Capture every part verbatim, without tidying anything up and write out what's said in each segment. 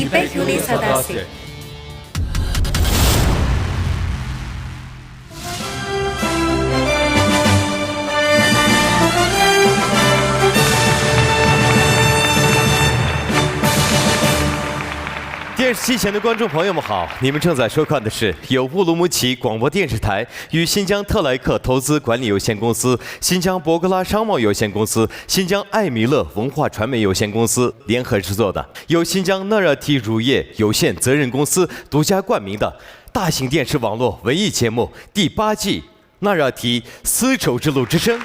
يىپەك يولى ساداسى. 电视机前的观众朋友们好，你们正在收看的是由乌鲁木齐广播电视台与新疆特莱克投资管理有限公司、新疆博格拉商贸有限公司、新疆艾米乐文化传媒有限公司联合制作的，由新疆纳热提乳业有限责任公司独家冠名的大型电视网络文艺节目第八季《纳热提丝绸之路之声》。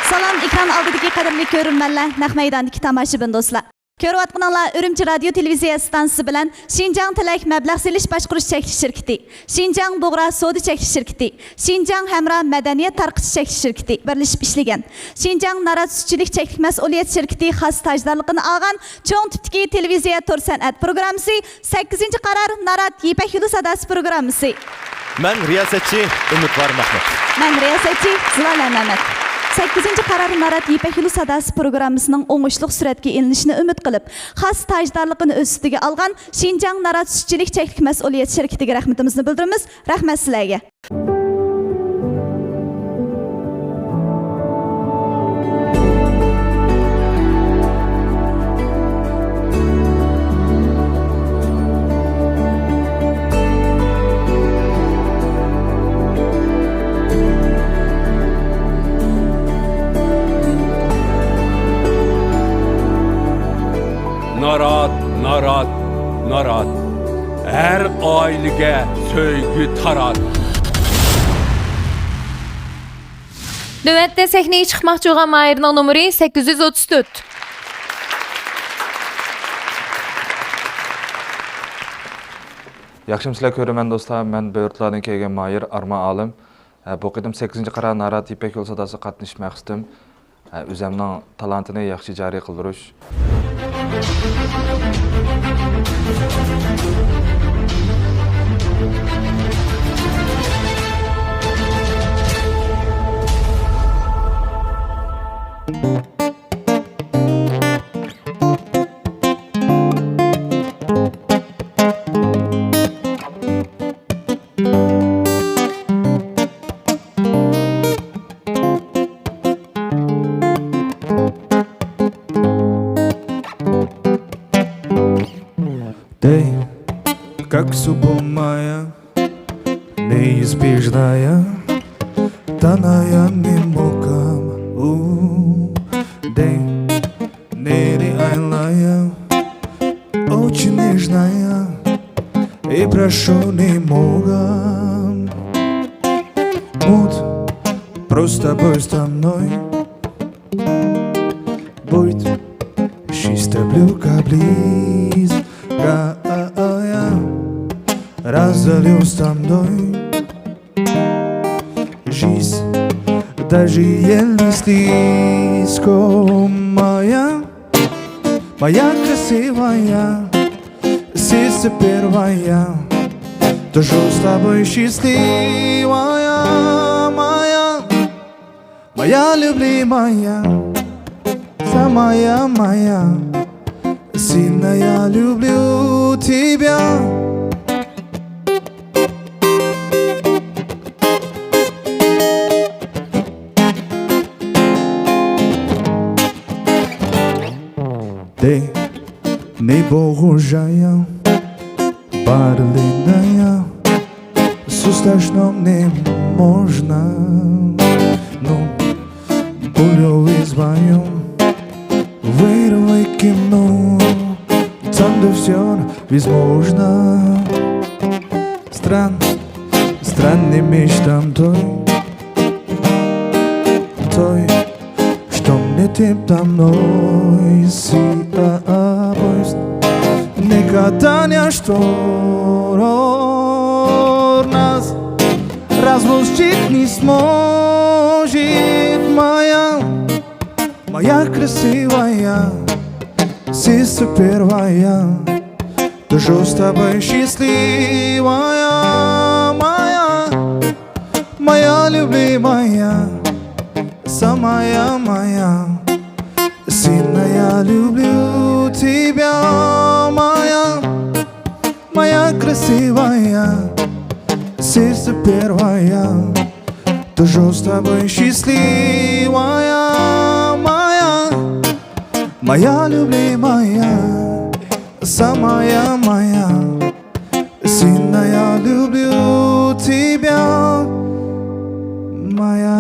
سالام، ئېكران ئالدىدىكى قەدىرلىك كۆرۈرمەنلەر، نەق مەيداندىكى تاماشىبىن دوستلار. كۆرۈۋاتقىنىڭلار ئۈرۈمچى رادىيو تېلېۋىزىيە ئىستانسىسى بىلەن شىنجاڭ تىلەك مەبلەغ سېلىش باشقۇرۇش چەكلىك شىركىتى، شىنجاڭ بۇغرا سودا چەكلىك شىركىتى، شىنجاڭ ھەمراھ مەدەنىيەت تارقىتىش چەكلىك شىركىتى بىرلىشىپ ئىشلىگەن. شىنجاڭ نارات سۈتچىلىك چەكلىك مەسئۇلىيەت شىركىتى خاس تاجدارلىقىنى ئالغان چوڭ تىپتىكى تېلېۋىزىيە تور سەنئەت پروگراممىسى سەككىزىنچى قارار نارات يىپەك يولى ساداسى پروگراممىسى. مەن رىياسەتچى ئۈمىدۋار مەھمۇت. مەن رىياسەتچى زۇلالە مەمەت. سەككىزىنچى قارار نارات يىپەك يولى ساداسى پروگراممىسىنىڭ ئوڭۇشلۇق سۈرەتكە ئېلىنىشىنى ئۈمىد قىلىپ، خاس تاجدارلىقىنى ئۆز ئۈستىگە ئالغان شىنجاڭ نارات سۈتچىلىك چەكلىك مەسئۇلىيەت شىركىتىگە رەھمىتىمىزنى بىلدۈرىمىز. رەھمەت سىلەرگە. نارات، نارات، نارات. ھەر ئائىلىگە سۆيگۈ تارات. نۆۋەتتە سەھنىگە چىقماقچى بولغان ماھىرنىڭ نومۇرى سەككىز يۈز ئوتتۇز تۆت. ياخشىمۇسىلەر كۆرۈرمەن دوستلار، مەن بېيرۇتلاردىن كەلگەن ماھىر ئارمان ئالىم. ھە، بۇ قېتىم سەككىزىنچى قارار نارات يىپەك يولى ساداسىغا قاتنىشىش مەقسىتىم، ھە، ئۆزەمنىڭ تالانتىنى ياخشى جارى قىلدۇرۇش. Дэй, как субомая, неизбежная, таная не могам. У, дэй, нереальная, очень нежная, и прошу не могам. Будь просто будь со мной. Будь чисто блюка близкая, разолью с тобой. Жизнь даже если слишком моя, моя красивая, сердце первая, тоже с тобой счастливая, моя, моя любимая, самая моя, сильная люблю тебя. Ты не похожая, барылиная, с страшным не можно. Ну, пулю взвоем, вырвай кино, там да все возможно. Стран, стран не мечтам той, той, что мне ты там мной си, а, а, пусть никогда не что нас разлучить не сможет, моя, моя красивая, сердце первая, тоже с тобой счастливая, моя, моя любимая, самая моя, сильная Люблю тебя, моя, моя красивая, сердце первая, ты же с тобой счастливая, моя, моя любимая, самая моя. Сильно я люблю тебя, моя.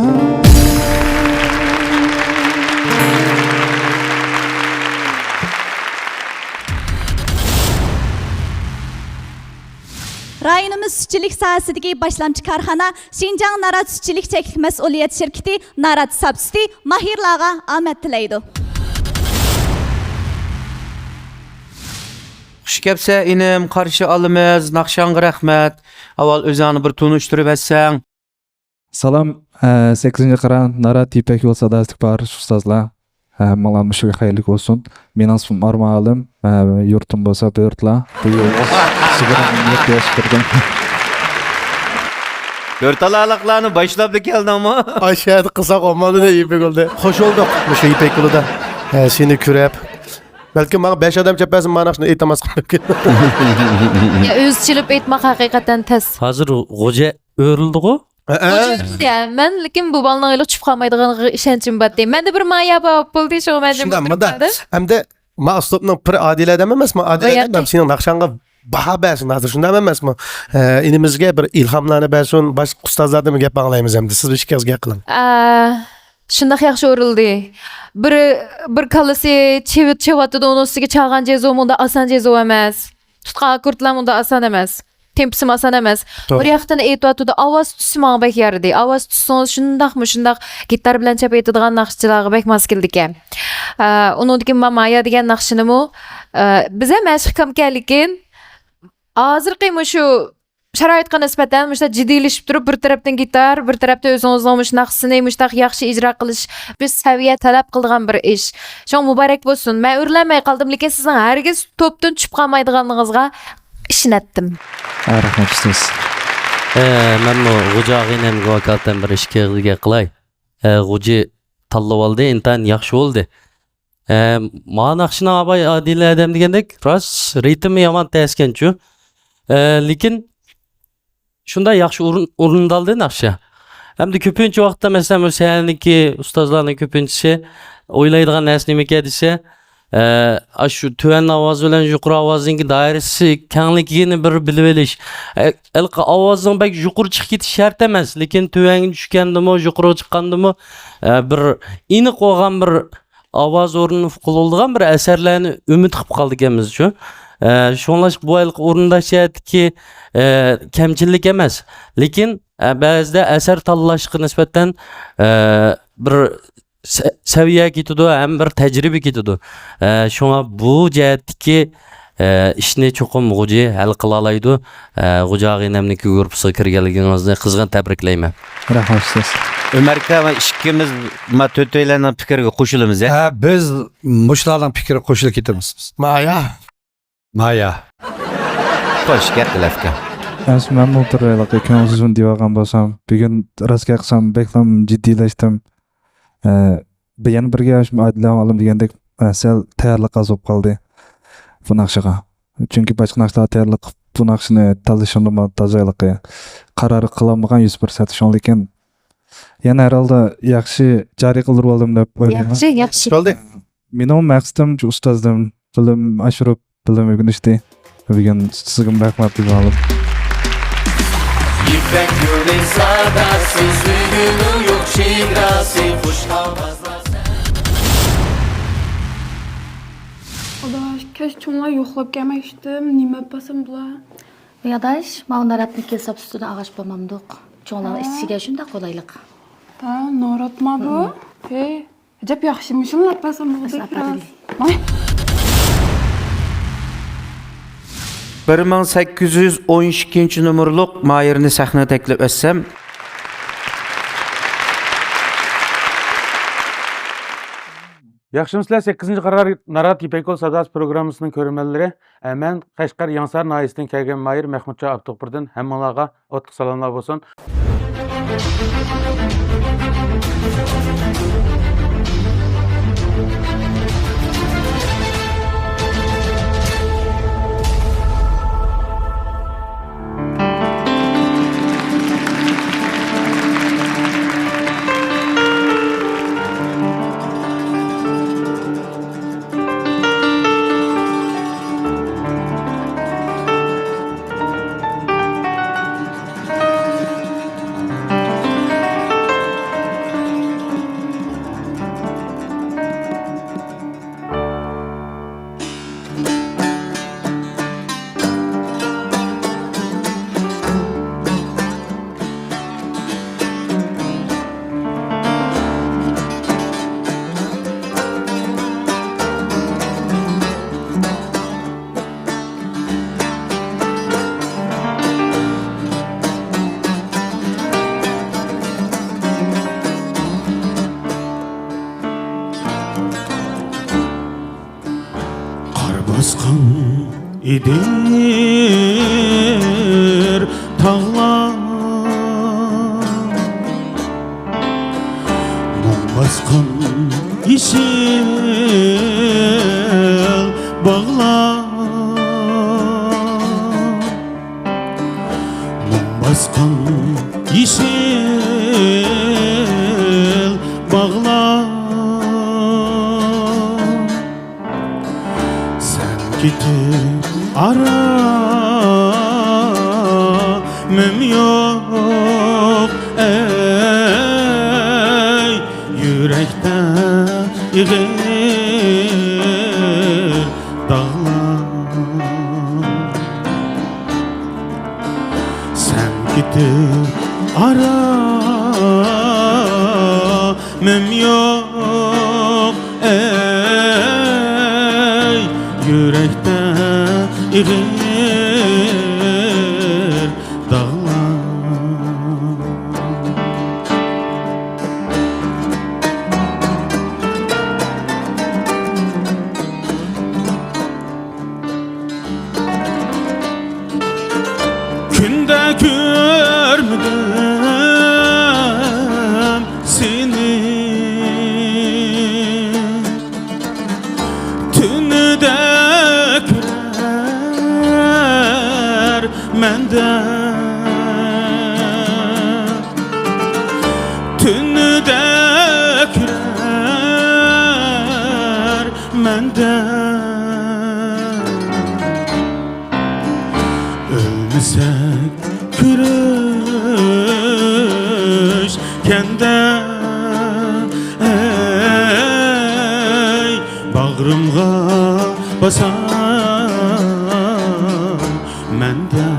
رايونىمىز سۈتچىلىك ساھەسىدىكى باشلامچى كارخانا شىنجاڭ نارات سۈتچىلىك چەكلىك مەسئۇلىيەت شىركىتى نارات ساپ سۈتى ماھىرلارغا ئامەت تىلەيدۇ. خۇش كەپسە ئىنىم، قارشى ئالىمىز، ناخشاڭغا رەھمەت. ئاۋۋال ئۆزۈڭنى بىر تونۇشتۇرۇپ ئەتسەڭ. سالام، ئە، سەككىزىنچى قارا نارات يىپەك يول ساداسىدىكى بارلىق ئۇستازلار. ھە، ھەممىڭلار مۇشۇ خەيرلىك بولسۇن. مېنىڭ ئىسمىم ئارمان ئالىم. ھە، يۇرتۇم بولسا بۆرتلا. بۇ يىل يىگىرمە يەتتە ياشقا كىردىم. بۆرتالاقلارنى باشلاپلا كەلدىڭمۇ؟ ئاشۇ يەردە قىلساق بولمامدۇ دەپ يىپەك يولدا. خوش بولدۇق مۇشۇ يىپەك يولىدا. ھە، سېنى كۆرۈپ. بەلكىم ماڭا بەش ئادەم چاپ بەرسە مانا شۇنداق ئېيتالماسقا مۇمكىن. يا ئۆزى چېلىپ ئېيتماق ھەقىقەتەن تەس. ھازىر غوجا ئۆرۈلدىغۇ؟ يا، مەن لېكىن بۇ بالىنىڭ ھېلىغىچە چۈشۈپ قالمايدىغانلىقىغا ئىشەنچىم بارتى. مەندە بىر مايا بار بولدى، شۇڭا مەن شۇنداق، مۇنداق. ئەمدى ما ئۇسلۇبنىڭ پىرى ئادىلە ئادەم ئەمەسمۇ؟ ئادىلە ئادەم سېنىڭ ناخشاڭغا باھا بەرسۇن ھازىر، شۇنداق ئەمەسمۇ؟ ئىنىمىزگە بىر ئىلھاملارنى بەرسۇن، باشقا ئۇستازلاردىنمۇ گەپ ئاڭلايمىز ئەمدى. سىز ئىككىڭىز گەپ قىلىڭ. شۇنداق ياخشى ئۇرۇلدى. بىر بىر كاللىسى چېۋىتىۋاتىدۇ، ئۇنىڭ ئۈستىگە چالغان جېزۇ مۇنداق ئاسان جېزۇ ئەمەس. تۇتقان ئاككوردلار مۇنداق ئاسان ئەمەس. تېمپىسىمۇ ئاسان ئەمەس. بىر ياقتىن ئېيتىۋاتىدۇ، ئاۋاز تۈسى ماڭا بەك يارىدى. ئاۋاز تۈسىڭىز شۇنداقمۇ شۇنداق گىتار بىلەن چاپ ئېيتىدىغان ناخشىچىلارغا بەك ماس كېلىدىكەن. ئۇنىڭدىن كېيىن مايا دېگەن ناخشىنىمۇ بىز ھەم مەشىق كامكەن، لېكىن ھازىرقى مۇشۇ شارائىتقا نىسبەتەن مۇشۇنداق جىددىيلىشىپ تۇرۇپ، بىر تەرەپتىن گىتار، بىر تەرەپتىن ئۆزىڭىزنىڭ مۇشۇ ناخشىسىنى مۇشۇنداق ياخشى ئىجرا قىلىش بىر سەۋىيە تەلەپ قىلىدىغان بىر ئىش. شۇڭا مۇبارەك بولسۇن. مەن ئۆرلەنمەي قالدىم، لېكىن سىزنىڭ ھەرگىز توپتىن چۈشۈپ قالمايدىغانلىقىڭىزغا ئىشىنەتتىم. ھە، رەھمەت ئۇستاز. ئە، مەنمۇ غوجا ئاغىنەمگە ۋاكالىتەن بىر ئىككى ئېغىز گەپ قىلاي. ئە، غوجى تاللىۋالدى، ئىنتايىن ياخشى بولدى. ئە، ما ناخشىنىڭ ئاباي ئادىلە ئادەم دېگەندەك راست رىتىمى يامان تەسكەنچۇ. ئە، لېكىن شۇنداق ياخشى ئورۇن ئورۇندالدى ناخشا. ئەمدى كۆپىنچە ۋاقىتتا مەسىلەن بۇ سەھنىدىكى ئۇستازلارنىڭ كۆپىنچىسى ئويلايدىغان نەرسە نېمىكەن دېسە، ئە، ئاشۇ تۆۋەن ئاۋاز بىلەن يۇقىرى ئاۋازنىڭكى دائىرىسى كەڭلىكىنى بىر بىلىۋېلىش. ئە، ھېلىقى ئاۋازنىڭ بەك يۇقىرى چىقىپ كېتىشى شەرت ئەمەس، لېكىن تۆۋەنگە چۈشكەندىمۇ، يۇقىرىغا چىققاندىمۇ، ئە، بىر ئېنىق بولغان بىر ئاۋاز ئورنىنى قىلىدىغان بىر ئەسەرلەرنى ئۈمىد قىلىپ قالىدىكەنمىزچۇ. ئە، شۇڭلاشقا بۇ ھېلىقى ئورۇنداش جەھەتتىكى، ئە، كەمچىلىك ئەمەس. لېكىن، ئە، بەزىدە ئەسەر تاللاشقا نىسبەتەن، ئە، بىر سە-، سەۋىيە كېتىدۇ ھەم بىر تەجرىبە كېتىدۇ. ئە، شۇڭا بۇ جەھەتتىكى، ئە، ئىشنى چوقۇم غوجى ھەل قىلالايدۇ. ئە، غوجا ئاغىنەمنىڭكى گۇرۇپپىسىغا كىرگەنلىكىڭىزنى قىزغىن تەبرىكلەيمەن. رەھمەت ئۇستاز. ئۆمەركە ۋە ئىككىمىز ما تۆتەيلەننىڭ پىكرىگە قوشۇلىمىز، ھە؟ ھە، بىز مۇشۇلارنىڭ پىكرىگە قوشۇلۇپ كېتىمىز. مايا. مايا. خوش، گەپ تەلەپكە. ئەمسە مەنمۇ بىر ھېلىقى كۆڭۈلسىزمۇ دېيىۋالغان بولسام، بۈگۈن راست گەپ قىلسام بەكلا جىددىيلەشتىم. ئە، بىر يەنە بىر گەپ، ئادىلە ئالىم دېگەندەك، ئە، سەل تەييارلىق ئاز بولۇپ قالدى بۇ ناخشىغا. چۈنكى باشقا ناخشىلارغا تەييارلىق قىلىپ، بۇ ناخشىنى تاللىشىمدىمۇ تازا ھېلىقى قارار قىلالمىغان يۈز پىرسەنت. شۇڭا لېكىن يەنە ھەر ھالدا ياخشى جارى قىلدۇرۇۋالدىم دەپ ئويلايمەن. ياخشى، ياخشى. بولدى. مېنىڭ مەقسىتىم شۇ ئۇستازدىن بىلىم ئاشۇرۇپ، بىلىم ئۆگىنىشتى. بۈگۈن سىزگىمۇ رەھمەت دېيىۋالىمەن. يىپەك يولى ساداسى، سۆيگۈنىڭ يوق چېگراسى، خۇش ئاۋازلار. ئاداش، كەچ چوڭلار يوقلاپ كەلمەكچىدىم، نېمە ئەپ بارسام بولا؟ ۋاي ئاداش، ماۋۇ ناراتنىڭ كېلساپ سۈتىدىن ئاغاچ بولمامدۇق؟ چوڭلارنىڭ ئىچىشىگە شۇنداق قولايلىق. ھە، ناراتما بۇ؟ ھە. ئەجەب ياخشى، مۇشۇنى ئەپ بارسام بولدى. بىر مىڭ سەككىز يۈز ئون ئىككىنچى نومۇرلۇق ماھىرنى سەھنىگە تەكلىپ ئەتسەم. ياخشىمۇسىلەر، سەككىزىنچى قارار نارات يىپەك يول ساداسى پروگراممىسىنىڭ كۆرۈرمەنلىرى. ئە، مەن قەشقەر يېڭىسار ناھىيەسىدىن كەلگەن ماھىر مەخمۇتجان ئابدۇغىپۇردىن ھەممىڭلارغا ئوتلۇق سالاملار بولسۇن. قار باسقان ئېدىر تاغلار، مۇڭ باسقان يېشىل باغلار، مۇڭ باسقان يېشىل باغلار. سەن كېتىپ ئارامىم يوق، ئەي يۈرەكتە ئېغىر داغلار. سەن كېتىپ ئارامىم يوق، ئەي يۈرەكتە ئېغىر داغلار. كۈندە كۆرمىدىم سېنى، تۈندە كۆرەر مەندە، تۈندە كۆرەر مەندە. ئۆلمىسەك كۆرۈشكەندە، ئەي باغرىمغا باسار مەندە.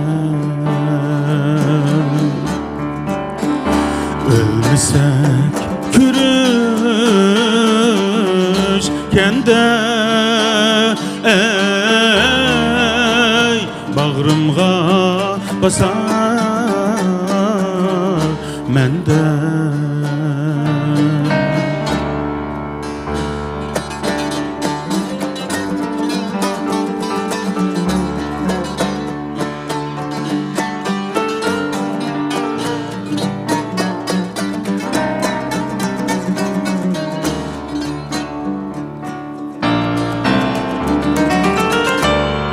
ئۆلمىسەك كۆرۈشكەندە، ئەي باغرىمغا باسار مەندە.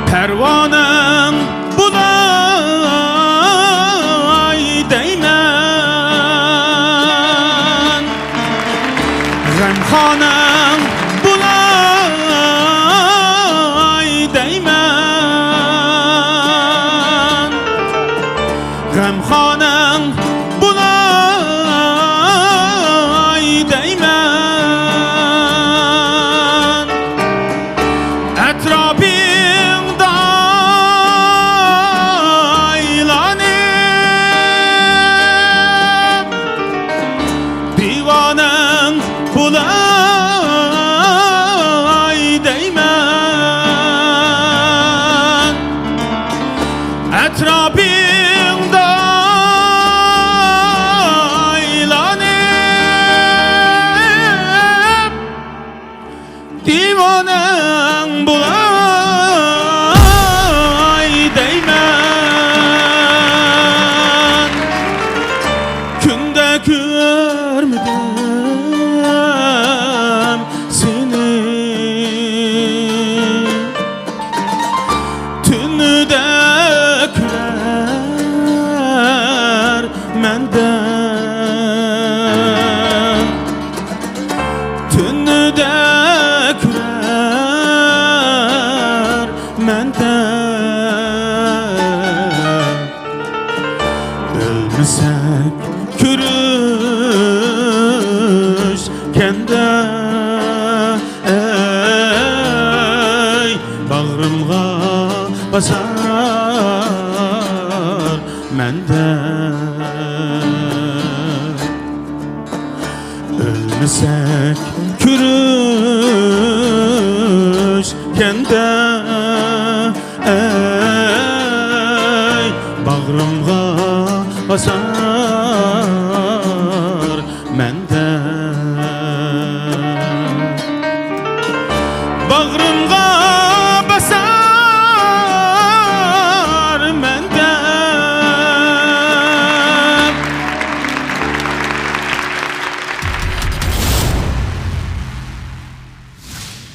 پەرۋانەم بۇلاي دەيمەن، كۆرمىدىم سېنى. تۈندە كۈلەر مەندە، تۈندە كۈلەر مەندە. ئۆلمىسەك كۆرۈشكەندە، ئەي باغرىمغا باسار مەندە. ئۆلمىسەك كۆرۈشكەندە، ئەي باغرىمغا باسار مەندە. باغرىمغا باسار مەندە.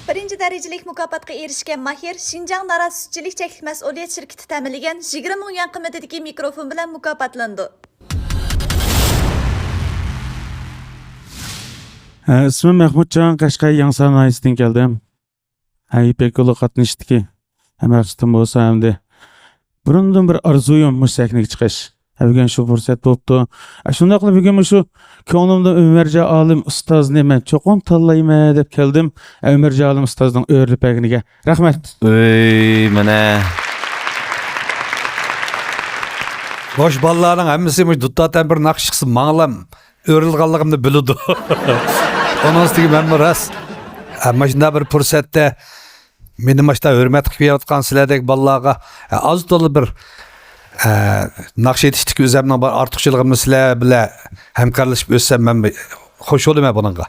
بىرىنچى دەرىجىلىك مۇكاپاتقا ئېرىشكەن ماھىر شىنجاڭ نارات سۈتچىلىك چەكلىك مەسئۇلىيەت شىركىتى تەمىنلىگەن يىگىرمە مىڭ يۈەن قىممىتىدىكى مىكروفون بىلەن مۇكاپاتلىنىدۇ. ھە، ئىسمىم مەھمۇتجان، قەشقەر يېڭىسار ناھىيەسىدىن كەلدىم. ھە، يىپەك يولىغا قاتنىشىشتىكى ھە مەقسىتىم بولسا ئەمدى بۇرۇندىن بىر ئارزۇيۇم مۇشۇ سەھنىگە چىقىش. ھە، بۈگۈن شۇ پۇرسەت بوپتۇ. ھە، شۇنداقلا بۈگۈن مۇشۇ كۆڭلۈمدە ئۆمەرجان ئالىم ئۇستازنى مەن چوقۇم تاللايمەن دەپ كەلدىم. ھە، ئۆمەرجان ئالىم ئۇستازنىڭ ئۆرۈلۈپ بەرگىنىگە رەھمەت. ئۆي، مانا. مۇشۇ بالىلارنىڭ ھەممىسى مۇشۇ دۇتار تەمبۇر ناخشىسى ماڭىلام ئۆرۈلگەنلىكىمنى بىلىدۇ. ئۇنىڭ ئۈستىگە مەنمۇ راست، ھە، مۇشۇنداق بىر پۇرسەتتە مېنى مۇشۇنداق ھۆرمەت قىلىپ كېلىۋاتقان سىلەردەك بالىلارغا، ھە، ئاز تولا بىر، ھە، ناخشا ئېيتىشتىكى ئۆزەمنىڭ بار ئارتۇقچىلىقىمنى سىلەر بىلەن ھەمكارلىشىپ ئۆتسەم مەن خوش بولىمەن بۇنىڭغا.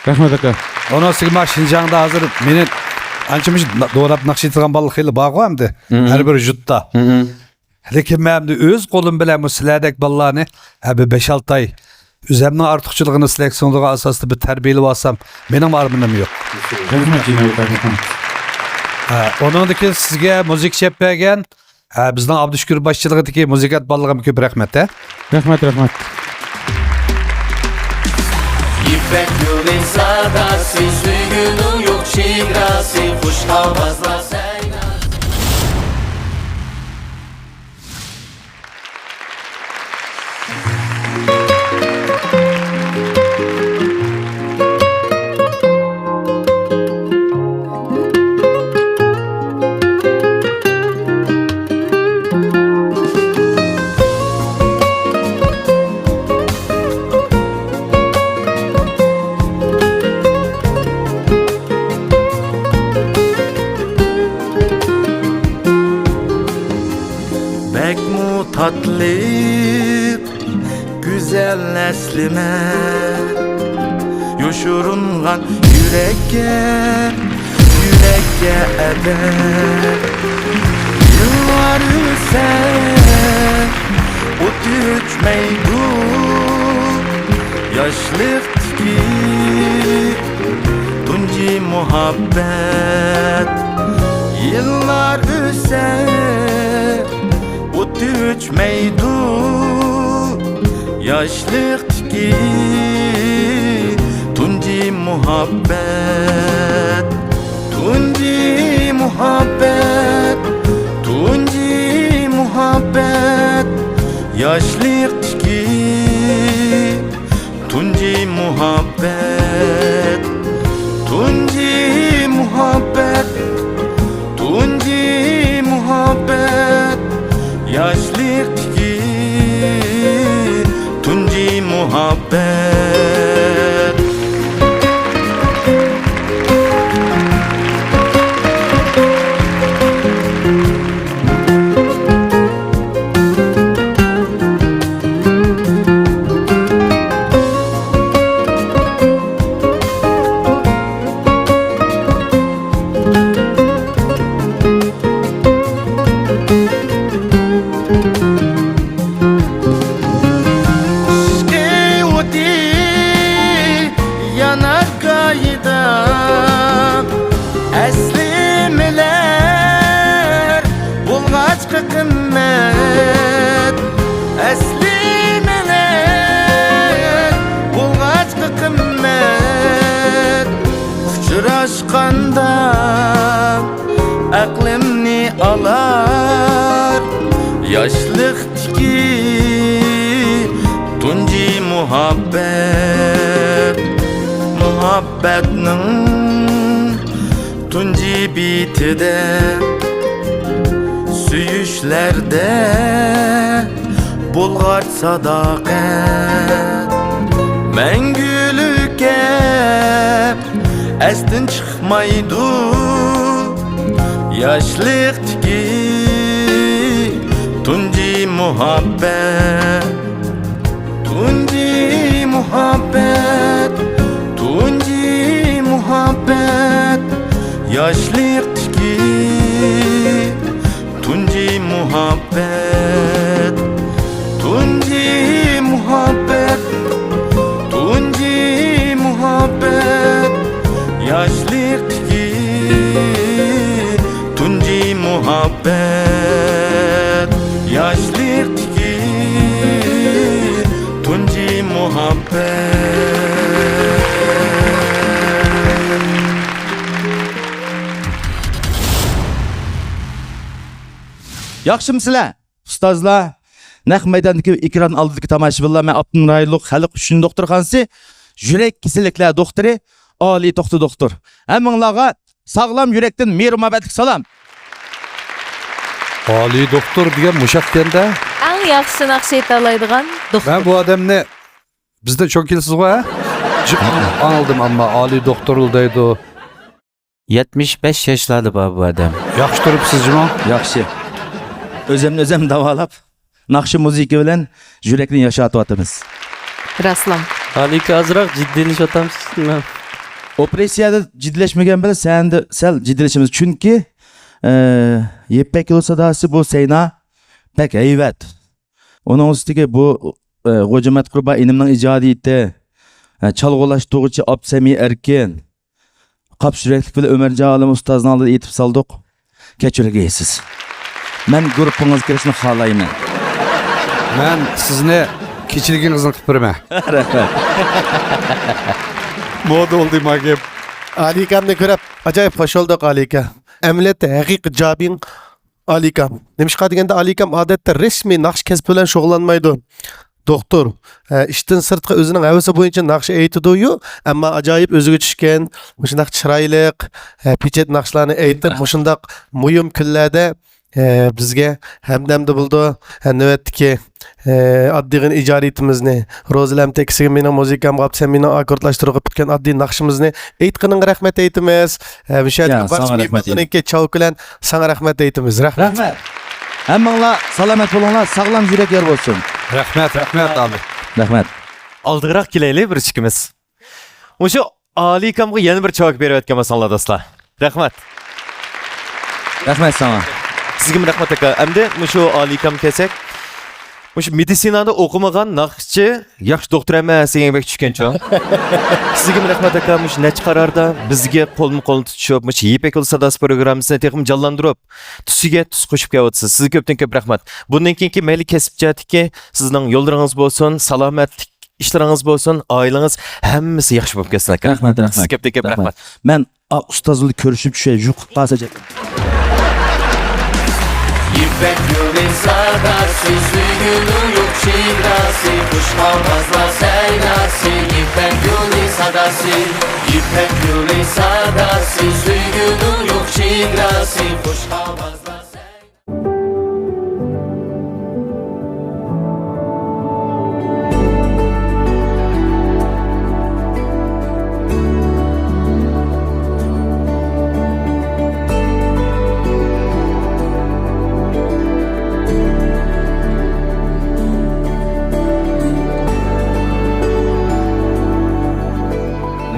رەھمەت، ئاكا. ئۇنىڭ ئۈستىگە مانا شىنجاڭدا ھازىر مېنى ئانچە مۇنچە دوراپ ناخشا ئېيتىدىغان بالىلار خېلى بارغۇ ئەمدى. مم. ھەر بىر يۇرتتا. مم. لېكىن مەن ئەمدى ئۆز قولۇم بىلەن بۇ سىلەردەك بالىلارنى، ھە، بىر بەش-ئالتە ئاي ئۆزەمنىڭ ئارتۇقچىلىقىنى سىلەرگە سىڭدۈرگەن ئاساستا بىر تەربىيەلىۋالسام، مېنىڭمۇ ئارمىنىم يوق. رەھمەت، جېناب ئاكا، رەھمەت. ھە، ئۇنىڭدىن كېيىن سىزگە مۇزىكا چېلىپ بەرگەن، ھە، بىزنىڭ ئابدۇشۈكۈر باشچىلىقىدىكى مۇزىكانت بالىلارغىمۇ كۆپ رەھمەت، ھە. رەھمەت، رەھمەت. يىپەك يولى ساداسى، سۆيگۈنىڭ يوق چېگراسى، خۇش ئاۋازلار سايراسى. بەكمۇ تاتلىق گۈزەل ئەسلىمە، يوشۇرۇنغان يۈرەككە، يۈرەككە ئەدەپ. يىللار ئۆتسە، ئوت ئۆچمەيدۇ ياشلىقتىكى تۇنجى مۇھەببەت. يىللار ئۆتسە، ئوت ئۆچمەيدۇ ياشلىقتىكى تۇنجى مۇھەببەت. تۇنجى مۇھەببەت، تۇنجى مۇھەببەت، ياشلىقتىكى تۇنجى مۇھەببەت، تۇنجى مۇھەببەت، تۇنجى مۇھەببەت، ياشلىقتىكى تۇنجى مۇھەببەت. مۇھەببەت، مۇھەببەتنىڭ تۇنجى بېتىدە، سۆيۈشلەردە بولغاچ ساداقەت، مەڭگۈلۈككە ئەستىن چىقمايدۇ ياشلىقتىكى تۇنجى مۇھەببەت. تۇنجى مۇھەببەت، تۇنجى مۇھەببەت، ياشلىقتىكى تۇنجى مۇھەببەت، تۇنجى مۇھەببەت، تۇنجى مۇھەببەت، ياشلىقتىكى تۇنجى مۇھەببەت، ياشلىقتىكى تۇنجى مۇھەببەت. ياخشىمۇسىلەر، ئۇستازلار، نەق مەيداندىكى ئېكران ئالدىدىكى تاماشىبىنلار؟ مەن ئاپتونوم رايونلۇق خەلق ئۈچۈن دوختۇرخانىسى يۈرەك كېسەللىكلەر دوختۇرى ئالىي توختى دوختۇر. ھەممىڭلارغا ساغلام يۈرەكتىن مېھرى مۇھەببەتلىك سالام. ئالىي دوختۇر دېگەن مۇشۇ ئىكەن-دە. ئەڭ ياخشى ناخشا ئېيتالايدىغان دوختۇر. مەن بۇ ئادەمنى بىزدىن چوڭ كېلىسىزغۇ، ھە؟ جىق ئاڭلىدىم، ئەمما ئالىي دوختۇر دەيدۇ. يەتمىش بەش ياشلاردا بار بۇ ئادەم. ياخشى تۇرۇپسىز جۇمۇ؟ ياخشى. ئۆزۈمنى ئۆزۈم داۋالاپ، ناخشا مۇزىكا بىلەن يۈرەكنى ياشارتىۋاتىمىز. راسلا. ئالىكا ئازراق جىددىيلىشىۋاتامسىز؟ ئوپېراتسىيەدە جىددىيلەشمىگەن بىلەن سەھنىدە سەل جىددىيلىشىمىز. چۈنكى، ئە، يىپەك يولى ساداسى بۇ سەھنە بەك ھەيۋەت. ئۇنىڭ ئۈستىگە بۇ، ئە، غوجىمەت قۇربان ئىنىمنىڭ ئىجادىيىتى، ئە، چالغۇلاشتۇرغۇچى ئابسەمى ئەركىن، قاپسىز يۈرەكلىك بىلەن ئۆمەرجان ئالىم ئۇستازنىڭ ئالدىدا ئېيتىپ سالدۇق. كەچۈرگەيسىز. مەن گۇرۇپپىڭىزغا كىرىشنى خالايمەن. مەن سىزنى كېچىلىكىڭىزنى قىلىپ بېرىمەن. رەھمەت. مودا بولدى ما گەپ. ئالىكامنى كۆرۈپ ئاجايىپ خوش بولدۇق، ئالىكا. ئەمەلىيەتتە ھەقىقىي جابىڭ ئالىكام. نېمىشقا دېگەندە، ئالىكام ئادەتتە رەسمىي ناخشا كەسپى بىلەن شۇغۇللانمايدۇ. دوختۇر، ئە، ئىشتىن سىرتقى ئۆزىنىڭ ھەۋىسى بويىچە ناخشا ئېيتىدۇ-يۇ، ئەمما ئاجايىپ ئۆزىگە چۈشكەن، مۇشۇنداق چىرايلىق، ئە، پېچەت ناخشىلارنى ئېيتىپ، مۇشۇنداق مۇھىم كۈنلەردە، ئە، بىزگە ھەمدەمدە بولىدۇ. ئە، نۆۋەتتىكى، ئە، ئاددىيغىنە ئىجادىيىتىمىزنى، روزىلەم تېكىستىگە مېنىڭ مۇزىكامغا، سەن مېنىڭ ئاككوردلاشتۇرغا پۈتكەن ئاددىي ناخشىمىزنى ئېيتقىنىڭغا رەھمەت ئېيتىمىز. ھەمىشە يا، بارچە ساڭا رەھمەت مېھمانلارنىڭكى چاۋ كۆلەن ساڭا رەھمەت ئېيتىمىز. رەھمەت. رەھمەت. ھەممىڭلار سالامەت بولۇڭلار، ساغلام يۈرەك يار بولسۇن. رەھمەت، رەھمەت، ئالىي. رەھمەت. ئالدىراق كېلەيلى بىر ئىككىمىز. مۇشۇ ئالىكامغا يەنە بىر چاۋاك بېرىۋەتكەن بولساڭلار، دوستلار. رەھمەت. رەھمەت ساڭا. سىزگىمۇ رەھمەت، ئاكا. ئەمدى مۇشۇ ئالىكام كەلسەك. مۇشۇ مېدىتسىنادا ئوقۇمىغان ناخشىچى ياخشى دوختۇر ئەمەس دېگەن گەپ چۈشكەنچۇ؟ سىزگىمۇ رەھمەت، ئاكا، مۇشۇ نەچچە قاراردا بىزگە قولمۇ قول تۇتۇشۇپ، مۇشۇ يىپەك يولى ساداسى پروگراممىسىنى تېخىمۇ جانلاندۇرۇپ، تۈسىگە تۈس قوشۇپ كېلىۋاتىسىز. سىزگە كۆپتىن كۆپ رەھمەت. بۇندىن كېيىنكى مەيلى كەسىپ جەھەتتىكى سىزنىڭ يوللىرىڭىز بولسۇن، سالامەتلىك ئىشلىرىڭىز بولسۇن، ئائىلىڭىز ھەممىسى ياخشى بولۇپ كەتسۇن، ئاكا. رەھمەت، رەھمەت. سىزگە كۆپتىن كۆپ رەھمەت. مەن ئا، ئۇستاز بىلەن كۆرۈشۈپ چۈشەي، يۇقۇپ قالسا جەك. يىپەك يولى ساداسى، سۆيگۈنىڭ يوق چېگراسى، خۇش ئاۋازلار سەيناسى، يىپەك يولى ساداسى، يىپەك يولى ساداسى، سۆيگۈنىڭ يوق چېگراسى، خۇش ئاۋازلار سەيناسى.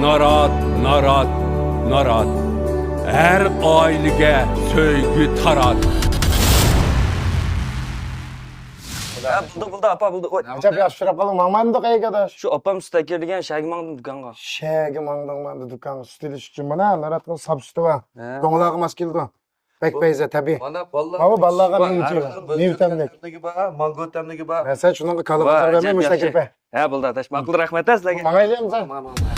نارات، نارات، نارات. ھەر ئائىلىگە سۆيگۈ تارات. ھە، بولدى، بولدى، ئاپا، بولدى. ۋاي. ئەجەب ياخشى ئۇچراپ قالدىڭ، ماڭمامدۇق ئەيگە ئاداش. شۇ ئاپام سۈت ئەكىرىدىكەن، شەگە ماڭدىم دۇكانغا. شەگە ماڭدىڭ ماڭدى دۇكانغا، سۈت ئېلىش ئۈچۈن. مانا، ناراتنىڭ ساپ سۈتى بار. ھە. دوڭلارغا ماس كېلىدۇ. بەك پەيزە، تەبىئىي. مانا، بالىلار. ماۋۇ بالىلارغا مېنىڭچە مېۋە تەملىك. مانگو تەملىكى بار. مەن سەن شۇنىڭغا كالىغا بەرمەي مۇشۇنى كىرپە. ھە، بولدى، ئاداش، ماقۇل، رەھمەت، ھە، سىلەرگە. ماڭايلى، ئەمسە. ماڭ، ماڭ، ماڭ، ماڭ.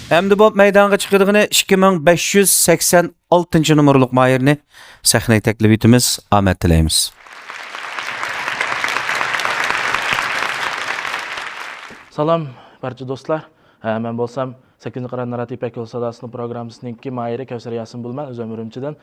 ئەمدى بولۇپ مەيدانغا چىقىدىغىنى ئىككى مىڭ بەش يۈز سەكسەن ئالتىنچى نومۇرلۇق ماھىرنى سەھنىگە تەكلىپ ئېتىمىز. ئامەت تىلەيمىز. سالام، بارچە دوستلار. ھە، مەن بولسام سەككىزىنچى قىران نارات يىپەك يولى ساداسىنىڭ پروگراممىسىنىڭكى ماھىرى كەۋسەر ياسىن بولىمەن، ئۆزۈم ئۈرۈمچىدىن.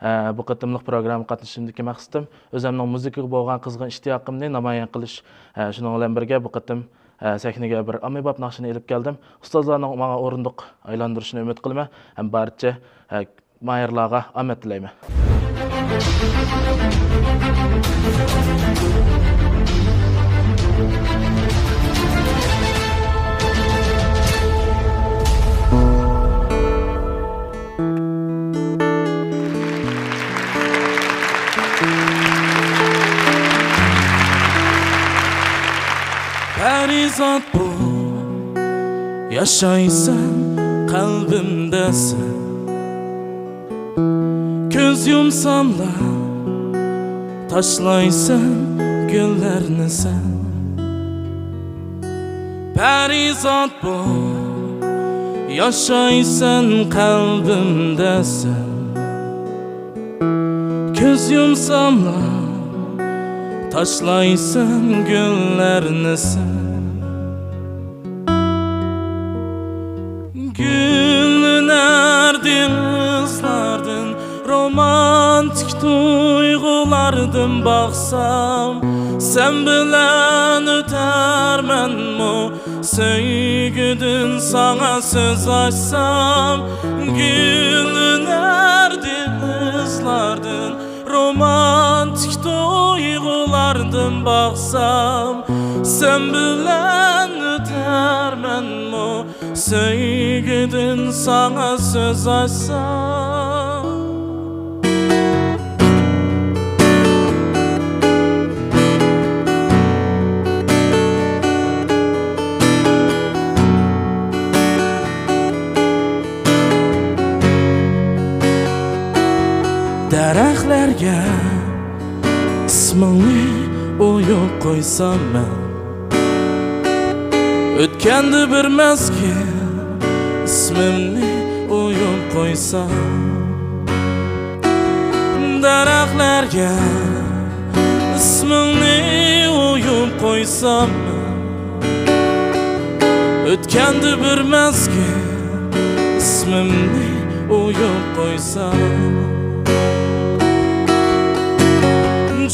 ھە، بۇ قېتىملىق پروگراممىغا قاتنىشىشىمدىكى مەقسىتىم ئۆزۈمنىڭ مۇزىكىغا بولغان قىزغىن ئىشتىياقىمنى نامايان قىلىش. ھە، شۇنىڭ بىلەن بىرگە بۇ قېتىم، ھە، سەھنىگە بىر ئاممىباب ناخشىنى ئېلىپ كەلدىم. ئۇستازلارنىڭ ماڭا ئورۇندۇق ئايلاندۇرۇشىنى ئۈمىد قىلىمەن ھەم بارچە، ھە، ماھىرلارغا ئامەت تىلەيمەن. پەرىزات بۇ، ياشايسەن قەلبىمدە سەن. كۆز يۇمساملا تاشلايسەن گۈللەرنى سەن. پەرىزات بۇ، ياشايسەن قەلبىمدە سەن. كۆز يۇمساملا تاشلايسەن گۈللەرنى سەن. گۈللىنەر دېڭىزلاردىن، رومانتىك تۇيغۇلاردىن باقسام، سەن بىلەن ئۆتەرمەنمۇ سۆيگۈدىن ساڭا سۆز ئاچسام. گۈللىنەر دېڭىزلاردىن، رومانتىك تۇيغۇلاردىن باقسام، سەن بىلەن ئۆتەرمەنمۇ سۆيگۈدىن ساڭا سۆز ئاچسام. دەرەخلەرگە ئىسمىڭنى ئويۇپ قويسام مەن، ئۆتكەندە بىر مەزگىل ئىسمىمنى ئويۇپ قويسام. دەرەخلەرگە ئىسمىڭنى ئويۇپ قويسام مەن، ئۆتكەندە بىر مەزگىل ئىسمىمنى ئويۇپ قويسام.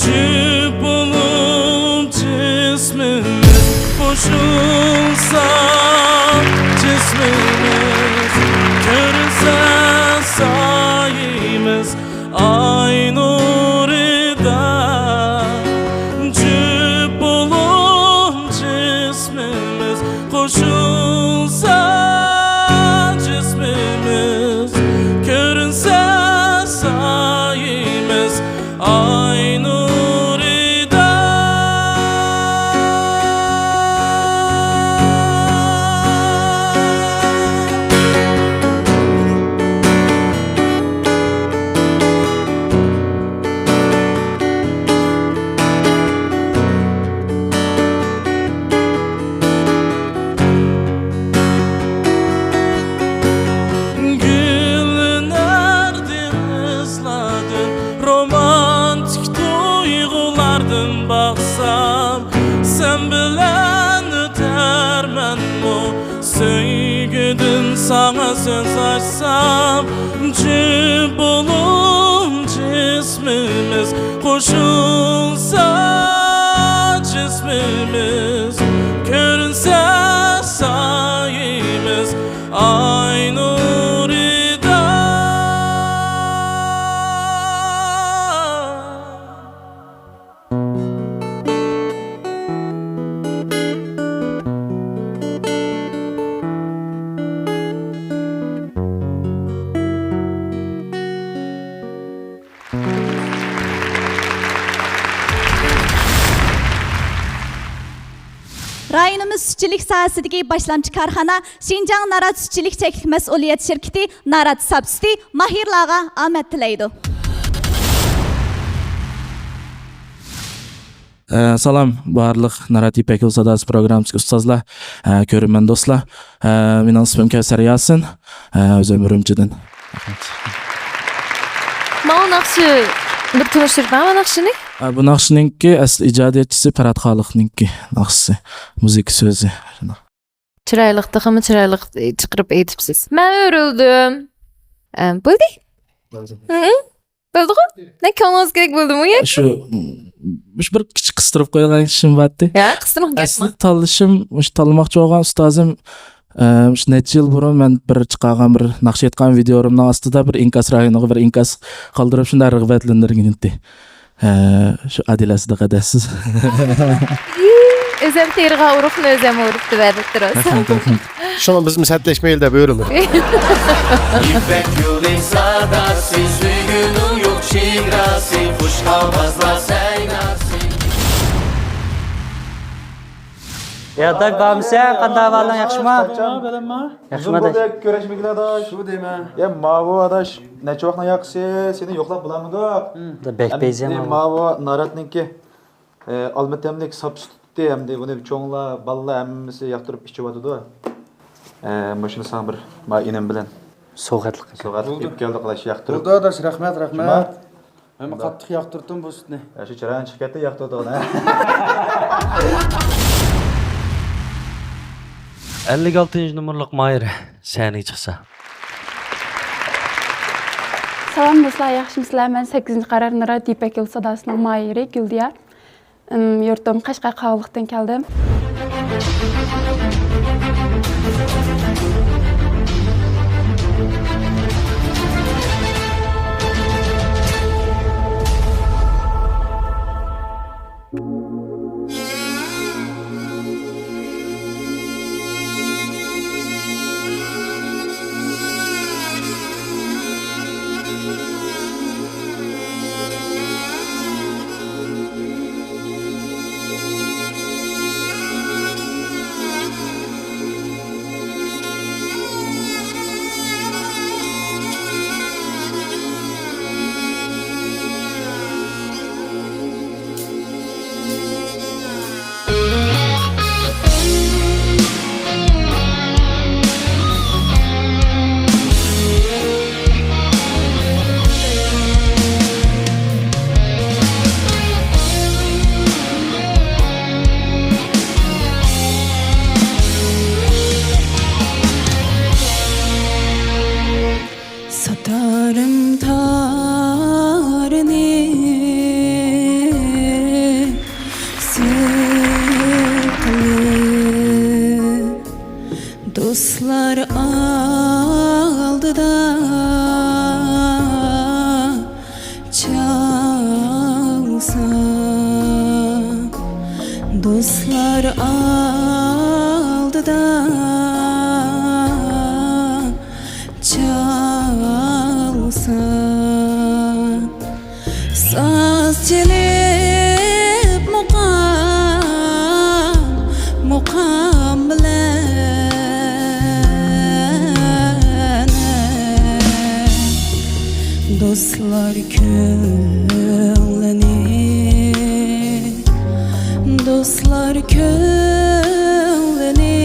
جۈپ بولۇپ جىسمىمىز قوشۇلسا، جىسمىمىز كۆرۈنسە سايىمىز ئاي نۇرىدا. جۈپ بولۇپ جىسمىمىز قوشۇلسا، جىسمىمىز كۆرۈنسە سايىمىز ئاي نۇرىدا. گۈللىنەر دېڭىزلاردىن، رومانتىك تۇيغۇلاردىن باقسام، سەن بىلەن ئۆتەرمەنمۇ سۆيگۈدىن ساڭا سۆز ئاچسام. جۈپ بولۇپ جىسمىمىز قوشۇلسا، جىسمىمىز كۆرۈنسە سايىمىز ئاي نۇرىدا. رايونىمىز سۈتچىلىك ساھەسىدىكى باشلامچى كارخانا شىنجاڭ نارات سۈتچىلىك چەكلىك مەسئۇلىيەت شىركىتى نارات ساپ سۈتى ماھىرلارغا ئامەت تىلەيدۇ. ئە، سالام، بارلىق نارات يىپەك يولى ساداسى پروگراممىسىدىكى ئۇستازلار، ئە، كۆرۈرمەن دوستلار. ئە، مېنىڭ ئىسمىم كەۋسەر ياسىن. ئە، ئۆزۈم ئۈرۈمچىدىن. رەھمەت. ماۋۇ ناخشا، بىر تونۇشتۇرۇپ بەرمە ناخشىنى. ئە، بۇ ناخشىنىڭكى ئەسلى ئىجادىيەتچىسى پەرھات خالىقنىڭكى ناخشىسى، مۇزىكا سۆزى. چىرايلىق، تېخىمۇ چىرايلىق چىقىرىپ ئېيتىپسىز. مەن ئۆرۈلدۈم. ئە، بولدى. بولدى. ھە؟ بولدىغۇ؟ نە كۆڭلىڭىزگىدەك بولدىمۇ يا؟ شۇ، مۇشۇ بىر كىچىك قىستۇرۇپ قويغان ئىشىم بارتى. يا، قىستۇرۇڭ، ئەسلى گەپمۇ. تاللىشىم، مۇشۇ تاللىماقچى بولغان ئۇستازىم، ئە، مۇشۇ نەچچە يىل بۇرۇن مەن بىر چىقارغان بىر ناخشا ئېيتقان ۋىدىيولىرىمنىڭ ئاستىدا بىر ئىنكاس رايونىغا بىر ئىنكاس قالدۇرۇپ شۇنداق رىغبەتلەندۈرگەن ئىدى. ھە، شۇ ئادىلە سىدىق ئەدەسسىز. ئۆزەم تېرىغان ئۇرۇقنى ئۆزەم ئۇرۇپ تۇرۇۋەرىپ تۇرىسىز. رەھمەت، رەھمەت. شۇڭا بىزمۇ سەتلەشمەيلى دەپ ئۆرۈلدۇق. يىپەك يولى ساداسى، سۆيگۈنىڭ يوق چېگراسى، خۇش ئاۋازلار سەيناسى. يا داك، بارمىسەن؟ قانداق ئەھۋالىڭ، ياخشىمۇ؟ ياخشىمۇ، ئۇزۇن ئاداش. بولدى كۆرۈشمىگىلى، ئاداش. شۇ دەيمەن. يا ماۋۇ ئاداش، نەچچە ۋاقىتنىڭ ياقىسى، سېنى يوقلاپ بولالمىدۇق. بەك ئەمدى بەيزەم. ماۋۇ ناراتنىڭكى، ئە، ئالما تەملىك ساپ سۈت ئىدى، ئەمدى بۇنى چوڭلار، بالىلار ھەممىسى ياقتۇرۇپ ئىچىۋاتىدۇ. ئە، مۇشۇنى ساڭا بىر، ما ئىنىم بىلەن سوۋغاتلىق. سوۋغاتلىق ئېلىپ كەلدۇق، ئاداش، ياقتۇرۇپ. بولدى ئاداش، رەھمەت، رەھمەت. مەن قاتتىق ياقتۇردۇم بۇ سۈتنى. يا، شۇ چىرايىڭ چىقىپ كەتتى، ياقتۇردۇڭ، ھە؟ ئەللىك ئالتىنچى نومۇرلۇق ماھىرە سەھنىگە چىقسا. سالام دوستلار، ياخشىمۇسىلەر؟ مەن سەككىزىنچى قارار نارات يىپەك يولى ساداسىنىڭ ماھىرى گۈلدىيار. ئىم، يۇرتۇم قەشقەر قاغىلىقتىن كەلدىم. ساتارىم تارىنى سىقىلىپ، دوستلار ئالدىدا چالسا، دوستلار ئالدىدا چالسا، ساز چېلىپ مۇقام، مۇقام بىلەن دوستلار كۆڭلىنى، دوستلار كۆڭلىنى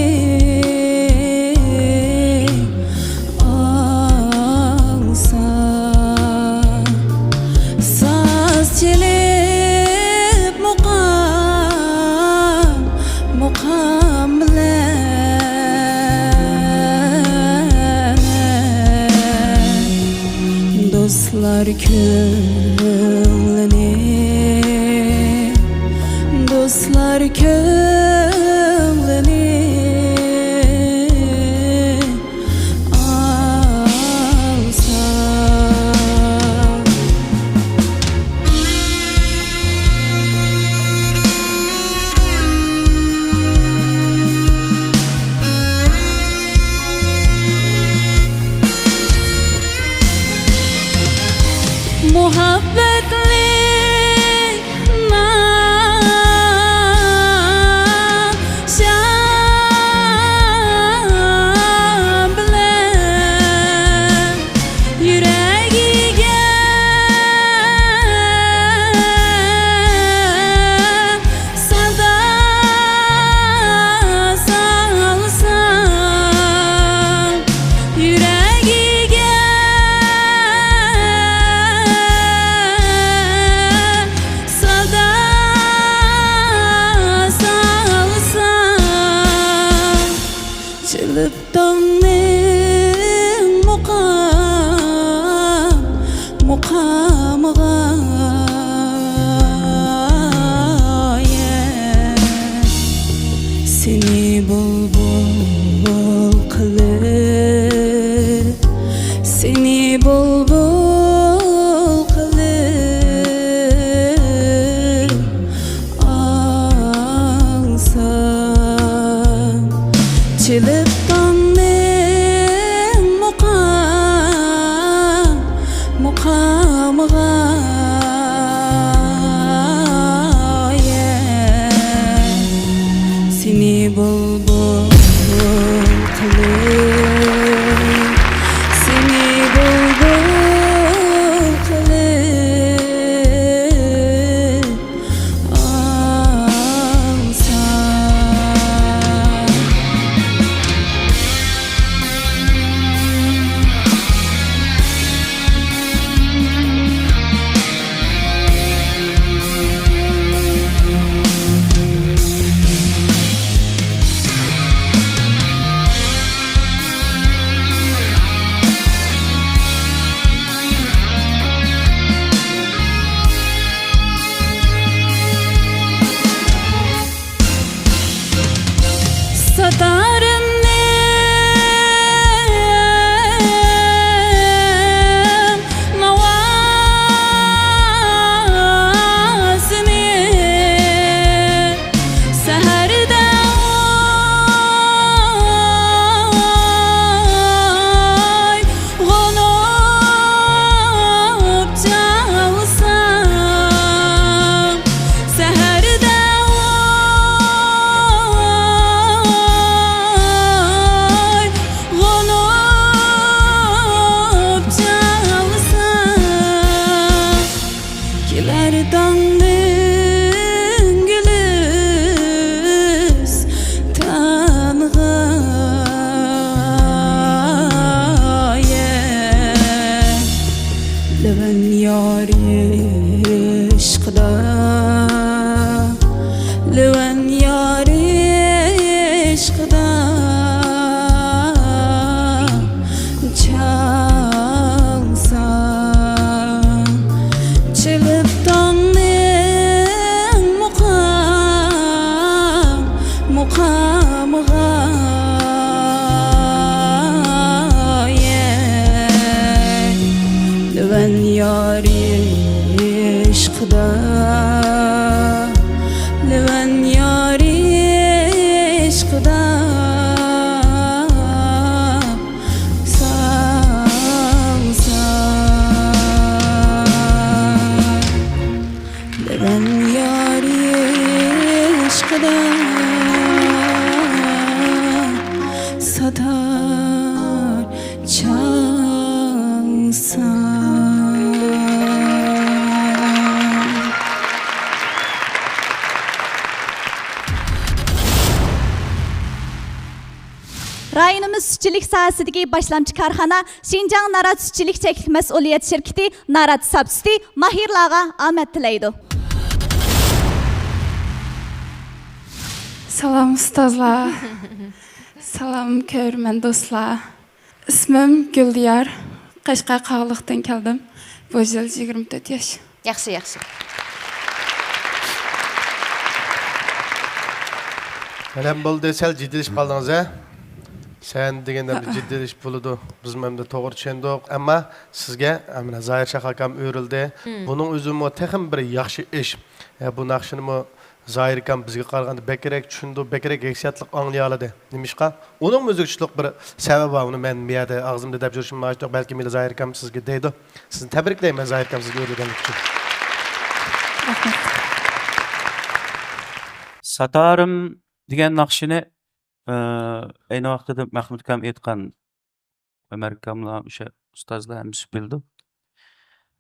ئالسا، ساز چېلىپ مۇقام، مۇقام بىلەن دوستلار كۆڭلىنى، دوستلار كۆڭلىنى ئالسا. مۇھەببەتلىك تاڭنىڭ مۇقام، مۇقامىغا يەر. سېنى بۇلبۇل قىلىپ، سېنى بۇلبۇل قىلىپ ئاڭسام، چېلىپ تاڭنىڭ مۇقام، مۇقامىغا يەر. سېنى بۇلبۇل قىلىپ، سېنى بۇلبۇل قىلىپ ئاڭسام. ساتارىمنىڭ ناۋاسىنى سەھەردە ئويغىنىپ چالسام، سەھەردە ئويغىنىپ چالسام، كېلەر تاڭنىڭ گۈلىستانىغا يەر. لېۋەن يارى ئىشقىدا، لېۋەن يارى ئىشقىدا چالسام، چېلىپ تاڭنىڭ مۇقام، مۇقامىغا يەر. لېۋەن يارى ئىشقىدا، لېۋەن يارى ئىشقىدا ساڭسا. لېۋەن يارى ئىشقىدا ساتار چاڭسا. رايونىمىز سۈتچىلىك ساھەسىدىكى باشلامچى كارخانا شىنجاڭ نارات سۈتچىلىك چەكلىك مەسئۇلىيەت شىركىتى نارات ساپ سۈتى ماھىرلارغا ئامەت تىلەيدۇ. سالام ئۇستازلار. سالام كۆرۈرمەن دوستلار. ئىسمىم گۈلدىيار. قەشقەر قاغىلىقتىن كەلدىم. بۇ يىل يىگىرمە تۆت ياش. ياخشى، ياخشى. مەلۇم بولدى، سەل جىددىيلىشىپ قالدىڭىز ھە؟ سەھنە دېگەن ئەمدى جىددىيلىشىپ بولىدۇ. بىزمۇ ئەمدى توغرا چۈشەندۇق. ئەمما سىزگە، ئە، مانا زاھىر شاھ ئاكام ئۆرۈلدى. بۇنىڭ ئۆزىمۇ تېخىمۇ بىر ياخشى ئىش. ئە، بۇ ناخشىنىمۇ زاھىر ئاكام بىزگە قارىغاندا بەكرەك چۈشىنىدۇ، بەكرەك ھېسسىياتلىق ئاڭلىيالىدى. نېمىشقا؟ ئۇنىڭ مۇزىكىچىلىق بىر سەۋەبى بار. ئۇنى مەن بۇ يەردە ئاغزىمدا دەپ يۈرۈشۈم ناھايىتى يوق. بەلكىم ھېلى زاھىر ئاكام سىزگە دەيدۇ. سىزنى تەبرىكلەيمەن زاھىر ئاكام سىزگە ئۆرۈلگەنلىكى ئۈچۈن. رەھمەت. ساتارىم دېگەن ناخشىنى، ئە، ئەينى ۋاقتىدا مەخمۇت ئاكام ئېيتقان، ئۆمەر ئاكاملار، ئوشۇ ئۇستازلار ھەممىسى بىلىدۇ.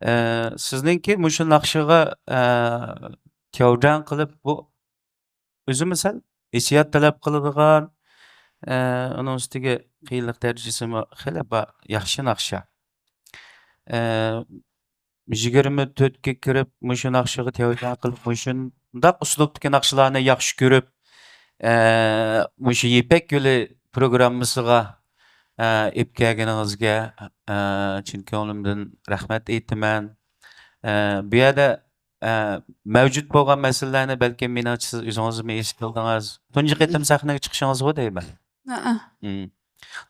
ئە، سىزنىڭكى مۇشۇ ناخشىغا، ئە، تياۋجاڭ قىلىپ، بۇ ئۆزىمۇ سەل ھېسسىيات تەلەپ قىلىدىغان، ئە، ئۇنىڭ ئۈستىگە قىيىنلىق دەرىجىسىمۇ خېلى بار، ياخشى ناخشا. ئە، يىگىرمە تۆتكە كىرىپ، مۇشۇ ناخشىغا تەۋەككۈل قىلىپ، مۇشۇنداق ئۇسلۇبتىكى ناخشىلارنى ياخشى كۆرۈپ، ئە، مۇشۇ يىپەك يولى پروگراممىسىغا، ئە، ئېلىپ كەلگىنىڭىزگە، ئە، چىن كۆڭلۈمدىن رەھمەت ئېيتىمەن. ئە، بۇ يەردە، ئە، مەۋجۇت بولغان مەسىلىلەرنى بەلكىم مېنىڭچە سىز ئۆزىڭىزمۇ ھېس قىلدىڭىز. تۇنجى قېتىم سەھنىگە چىقىشىڭىزغۇ دەيمەن. ھەئە. مم.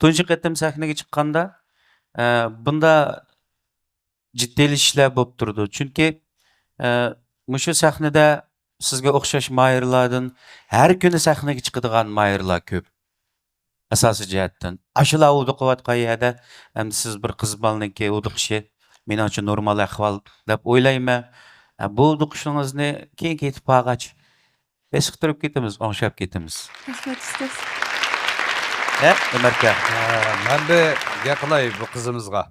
تۇنجى قېتىم سەھنىگە چىققاندا، ئە، بۇندا جىددىيلىشىشلەر بولۇپ تۇرىدۇ. چۈنكى، ئە، مۇشۇ سەھنىدە سىزگە ئوخشاش ماھىرلاردىن ھەر كۈنى سەھنىگە چىقىدىغان ماھىرلار كۆپ. ئاساسىي جەھەتتىن. ئاشۇلا ھودۇقۇۋاتقان يەردە ئەمدى سىز بىر قىز بالىنىڭكى ھودۇقۇشى مېنىڭچە نورمال ئەھۋال دەپ ئويلايمەن. ئە، بۇ ھودۇقۇشىڭىزنى كېيىن كېتىپ بارغاچ بېسىقتۇرۇپ كېتىمىز، ئوڭشاپ كېتىمىز. رەھمەت، ئۇستاز. ھە، ئۆمەركە. ھە، مەن بىر گەپ قىلاي بۇ قىزىمىزغا.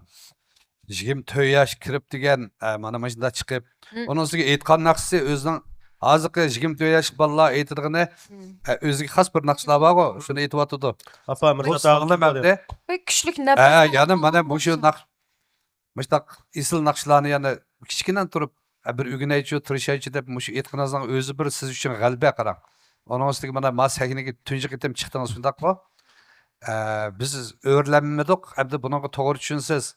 يىگىرمە تۆت ياش كىرىپ دېگەن، ئە، مانا مۇشۇنداق چىقىپ، مم. ئۇنىڭ ئۈستىگە ئېيتقان ناخشىسى ئۆزىنىڭ ھازىرقى يىگىرمە تۆت ياش بالىلار ئېيتىدىغىنى، مم. ئە، ئۆزىگە خاس بىر ناخشىلار بارغۇ، شۇنى ئېيتىۋاتىدۇ. ئاپا، مىرزات ئاغىنىم ئەمدى. بەك كۈچلۈك نەپ. ھە، يەنە مانا مۇشۇ ناخ-، مۇشۇنداق ئېسىل ناخشىلارنى يەنە كىچىكىدىن تۇرۇپ، ئە، بىر ئۆگىنەيچۇ، تىرىشايچۇ دەپ مۇشۇ ئېيتقىنىڭىزنىڭ ئۆزى بىر سىز ئۈچۈن غەلىبە، قاراڭ. ئۇنىڭ ئۈستىگە مانا، ما سەھنىگە تۇنجى قېتىم چىقتىڭىز، شۇنداقمۇ؟ ئە، بىز ئۆرلەنمىدۇق، ئەمدى بۇنىڭغا توغرا چۈشىنىسىز.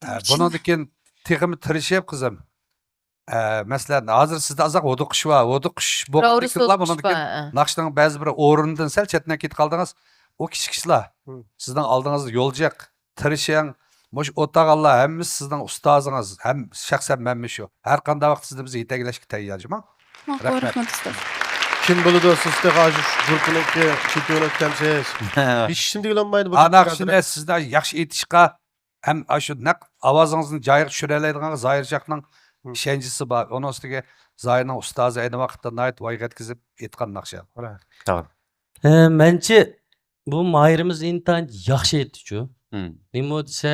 ئە، بۇنىڭدىن كېيىن تېخىمۇ تىرىشىپ، قىزىم. ئە، مەسىلەن، ھازىر سىزدە ئازراق ھودۇقۇش بار. ھودۇقۇش بولغاندىن كېيىنلا بۇنىڭدىن كېيىن ناخشىنىڭ بەزى بىر ئورنىدىن سەل چەتنەپ كېتىپ قالدىڭىز. ئۇ كىچىك ئىشلار. مم. سىزنىڭ ئالدىڭىزدا يول جىق. تىرىشىڭ. مۇشۇ ئولتۇرغانلار ھەممىسى سىزنىڭ ئۇستازىڭىز. ھەم شەخسەن مەنمۇ شۇ. ھەر قانداق ۋاقىت سىزنى بىز يېتەكلەشكە تەييار، جۇمۇ. ماقۇل، رەھمەت. رەھمەت، ئۇستاز. كىم بىلىدۇ، سىز تېخى ئاشۇ گۇرۇپپىنىڭكى چېمپىيونى ئۆتكەنسىز. ھېچ كىم دېگىلى بولمايدۇ بۇ. ئانا، شۇنى سىزدە ياخشى ئېيتىشقا ھەم ئاشۇ نەق ئاۋازىڭىزنى جايىغا چۈشۈرەلەيدىغان زاھىر شاھنىڭ مم. ئىشەنچىسى بار. ئۇنىڭ ئۈستىگە زاھىرنىڭ ئۇستازى ئەينى ۋاقىتتا ناھايىتى ۋايغا يەتكۈزۈپ ئېيتقان ناخشا. توغرا. ئە، مەنچە بۇ ماھىرىمىز ئىنتايىن ياخشى ئېيتتىچۇ. مم. نېمە دېسە،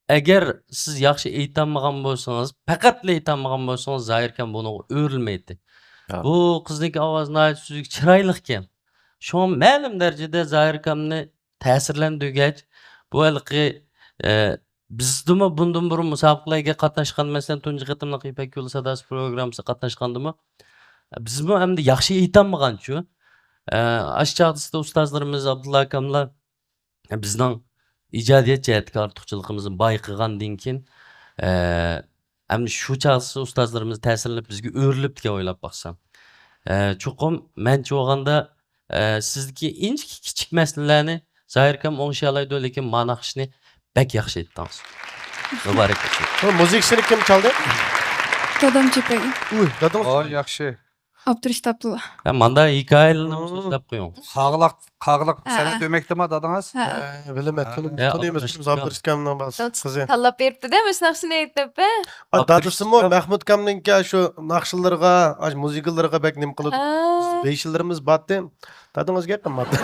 ئەگەر سىز ياخشى ئېيتالمىغان بولسىڭىز، پەقەتلا ئېيتالمىغان بولسىڭىز، زاھىر ئاكام بۇنىڭغا ئۆرۈلمەيتتى. ھە. بۇ قىزنىڭكى ئاۋازى ناھايىتى سۈزۈك، چىرايلىقكەن. شۇڭا مەلۇم دەرىجىدە زاھىر ئاكامنى تەسىرلەندۈرگەچ، بۇ ھېلىقى، ئە، بىزدىمۇ بۇندىن بۇرۇن مۇسابىقىلەرگە قاتناشقان، مەسىلەن، تۇنجى قېتىملىق يىپەك يولى ساداسى پروگراممىسىغا قاتناشقاندىمۇ، بىزمۇ ئەمدى ياخشى ئېيتالمىغانچۇ. ئە، ئاشۇ چاغدا ئۇستازلىرىمىز ئابدۇللا ئاكاملار بىزنىڭ ئىجادىيەت جەھەتتىكى ئارتۇقچىلىقىمىزنى بايقىغاندىن كېيىن، ئە، ئەمدى شۇ چاغدا ئۇستازلىرىمىز تەسىرلىنىپ بىزگە ئۆرۈلۈپتىكەن ئويلاپ باقسام. ئە، چوقۇم مەنچە بولغاندا، ئە، سىزدىكى ئىنچىكە كىچىك مەسىلىلەرنى زاھىر ئاكام ئوڭشىيالايدۇ، لېكىن ما ناخشىنى بەك ياخشى ئېيتتىڭىز. مۇبارەك بولسۇن. بۇ مۇزىكىسىنى كىم چالدى؟ دادام چېپەگە. ئۇي، دادىڭىز. ئاي، ياخشى. ئابدۇرېشىت ئابدۇللا. ھە، ماندا ھېكايىلىرىنى مم. سۆزلەپ قويۇڭ. قاغىلاق، قاغىلاق ھە، سەنئەت ھە. ئۆمەكتىما دادىڭىز؟ ھە. ھە، بىلىمەن، ھە. تونۇم-، ھە، تونۇيمىز، ئابدۇرېشىت تونۇيمىز، ئاكام. ئابدۇرېشىت ئاكامنىڭ بالىسى، قىزى. تاللاپ بېرىپتۇ-دە، مۇشۇ ناخشىنى ئېيتىپ، ھە؟ ئا، دادىسىمۇ مەھمۇد ئاكامنىڭكى شۇ ناخشىلىرىغا، ئاشۇ مۇزىكىلىرىغا بەك نېمە قىلىدۇ. ھە. بەش يىللىرىمىز بارتى. دادىڭىز گەپ قىلماپتۇ.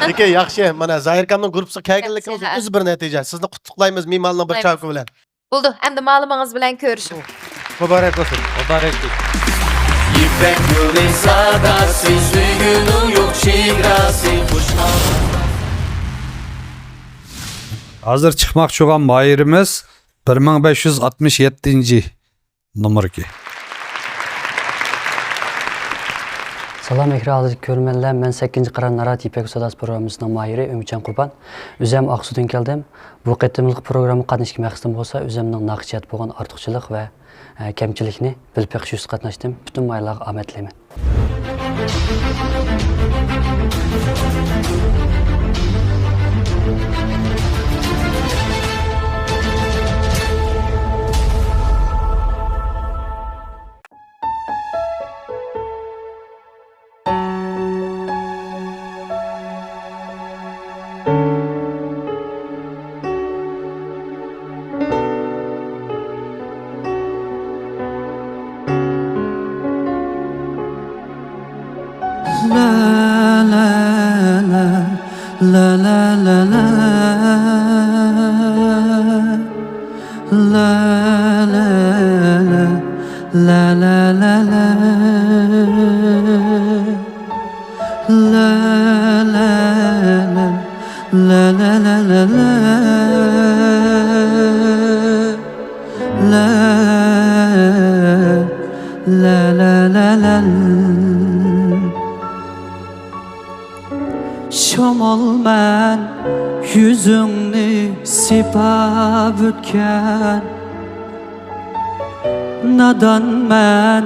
لېكىن ياخشى، مانا زاھىر ئاكامنىڭ گۇرۇپپىسىغا كەلگەنلىكىڭىز ياخشى، ھە. ئۆزى بىر نەتىجە. سىزنى قۇتلۇقلايمىز مېھماننىڭ بىر چاۋىكى بىلەن. بولدى، ئەمدى مالىمىڭىز بىلەن كۆرۈشۈڭ. مۇبارەك بولسۇن. مۇبارەك بولسۇن. يىپەك يولى ساداسى، سۆيگۈنىڭ يوق چېگراسى، خۇشال. ھازىر چىقماقچى بولغان ماھىرىمىز بىر مىڭ بەش يۈز ئاتمىش يەتتىنچى نومۇركى. سالام، ئېكران ئالدىدىكى كۆرۈرمەنلەر، مەن سەككىزىنچى قارار نارات يىپەك ساداسى پروگراممىسىنىڭ ماھىرى ئۆمىچان قۇربان. ئۆزۈم ئاقسۇدىن كەلدىم. بۇ قېتىملىق پروگراممىغا قاتنىشىشتىكى مەقسىتىم بولسا، ئۆزۈمنىڭ ناخشا جەھەتتە بولغان ئارتۇقچىلىق ۋە، ئە، كەمچىلىكنى بىلىپ بېقىش ئۈچۈن قاتناشتىم. پۈتۈن ماھىرلارغا ئامەت تىلەيمەن. شامالمەن يۈزۈڭنى سىيپاپ ئۆتكەن، نادانمەن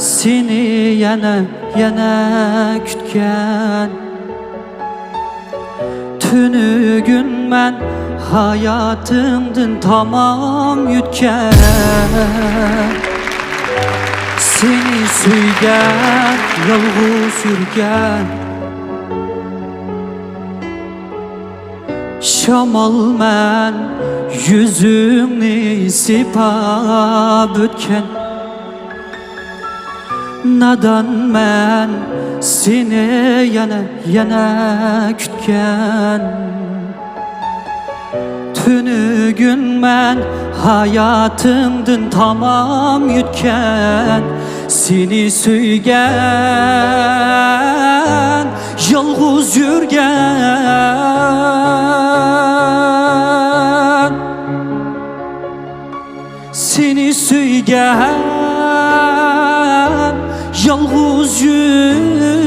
سېنى يەنە، يەنە كۈتكەن. تۈنۈگۈن مەن ھاياتىڭدىن تامام يۈتكەن، سېنى سۆيگەن، يالغۇز يۈرگەن. شامالمەن يۈزۈڭنى سىيپاپ ئۆتكەن، نادانمەن سېنى يەنە، يەنە كۈتكەن. تۈنۈگۈن مەن ھاياتىڭدىن تامام يۈتكەن، سېنى سۆيگەن، يالغۇز يۈرگەن. سېنى سۆيگەن، يالغۇز يۈرگەن،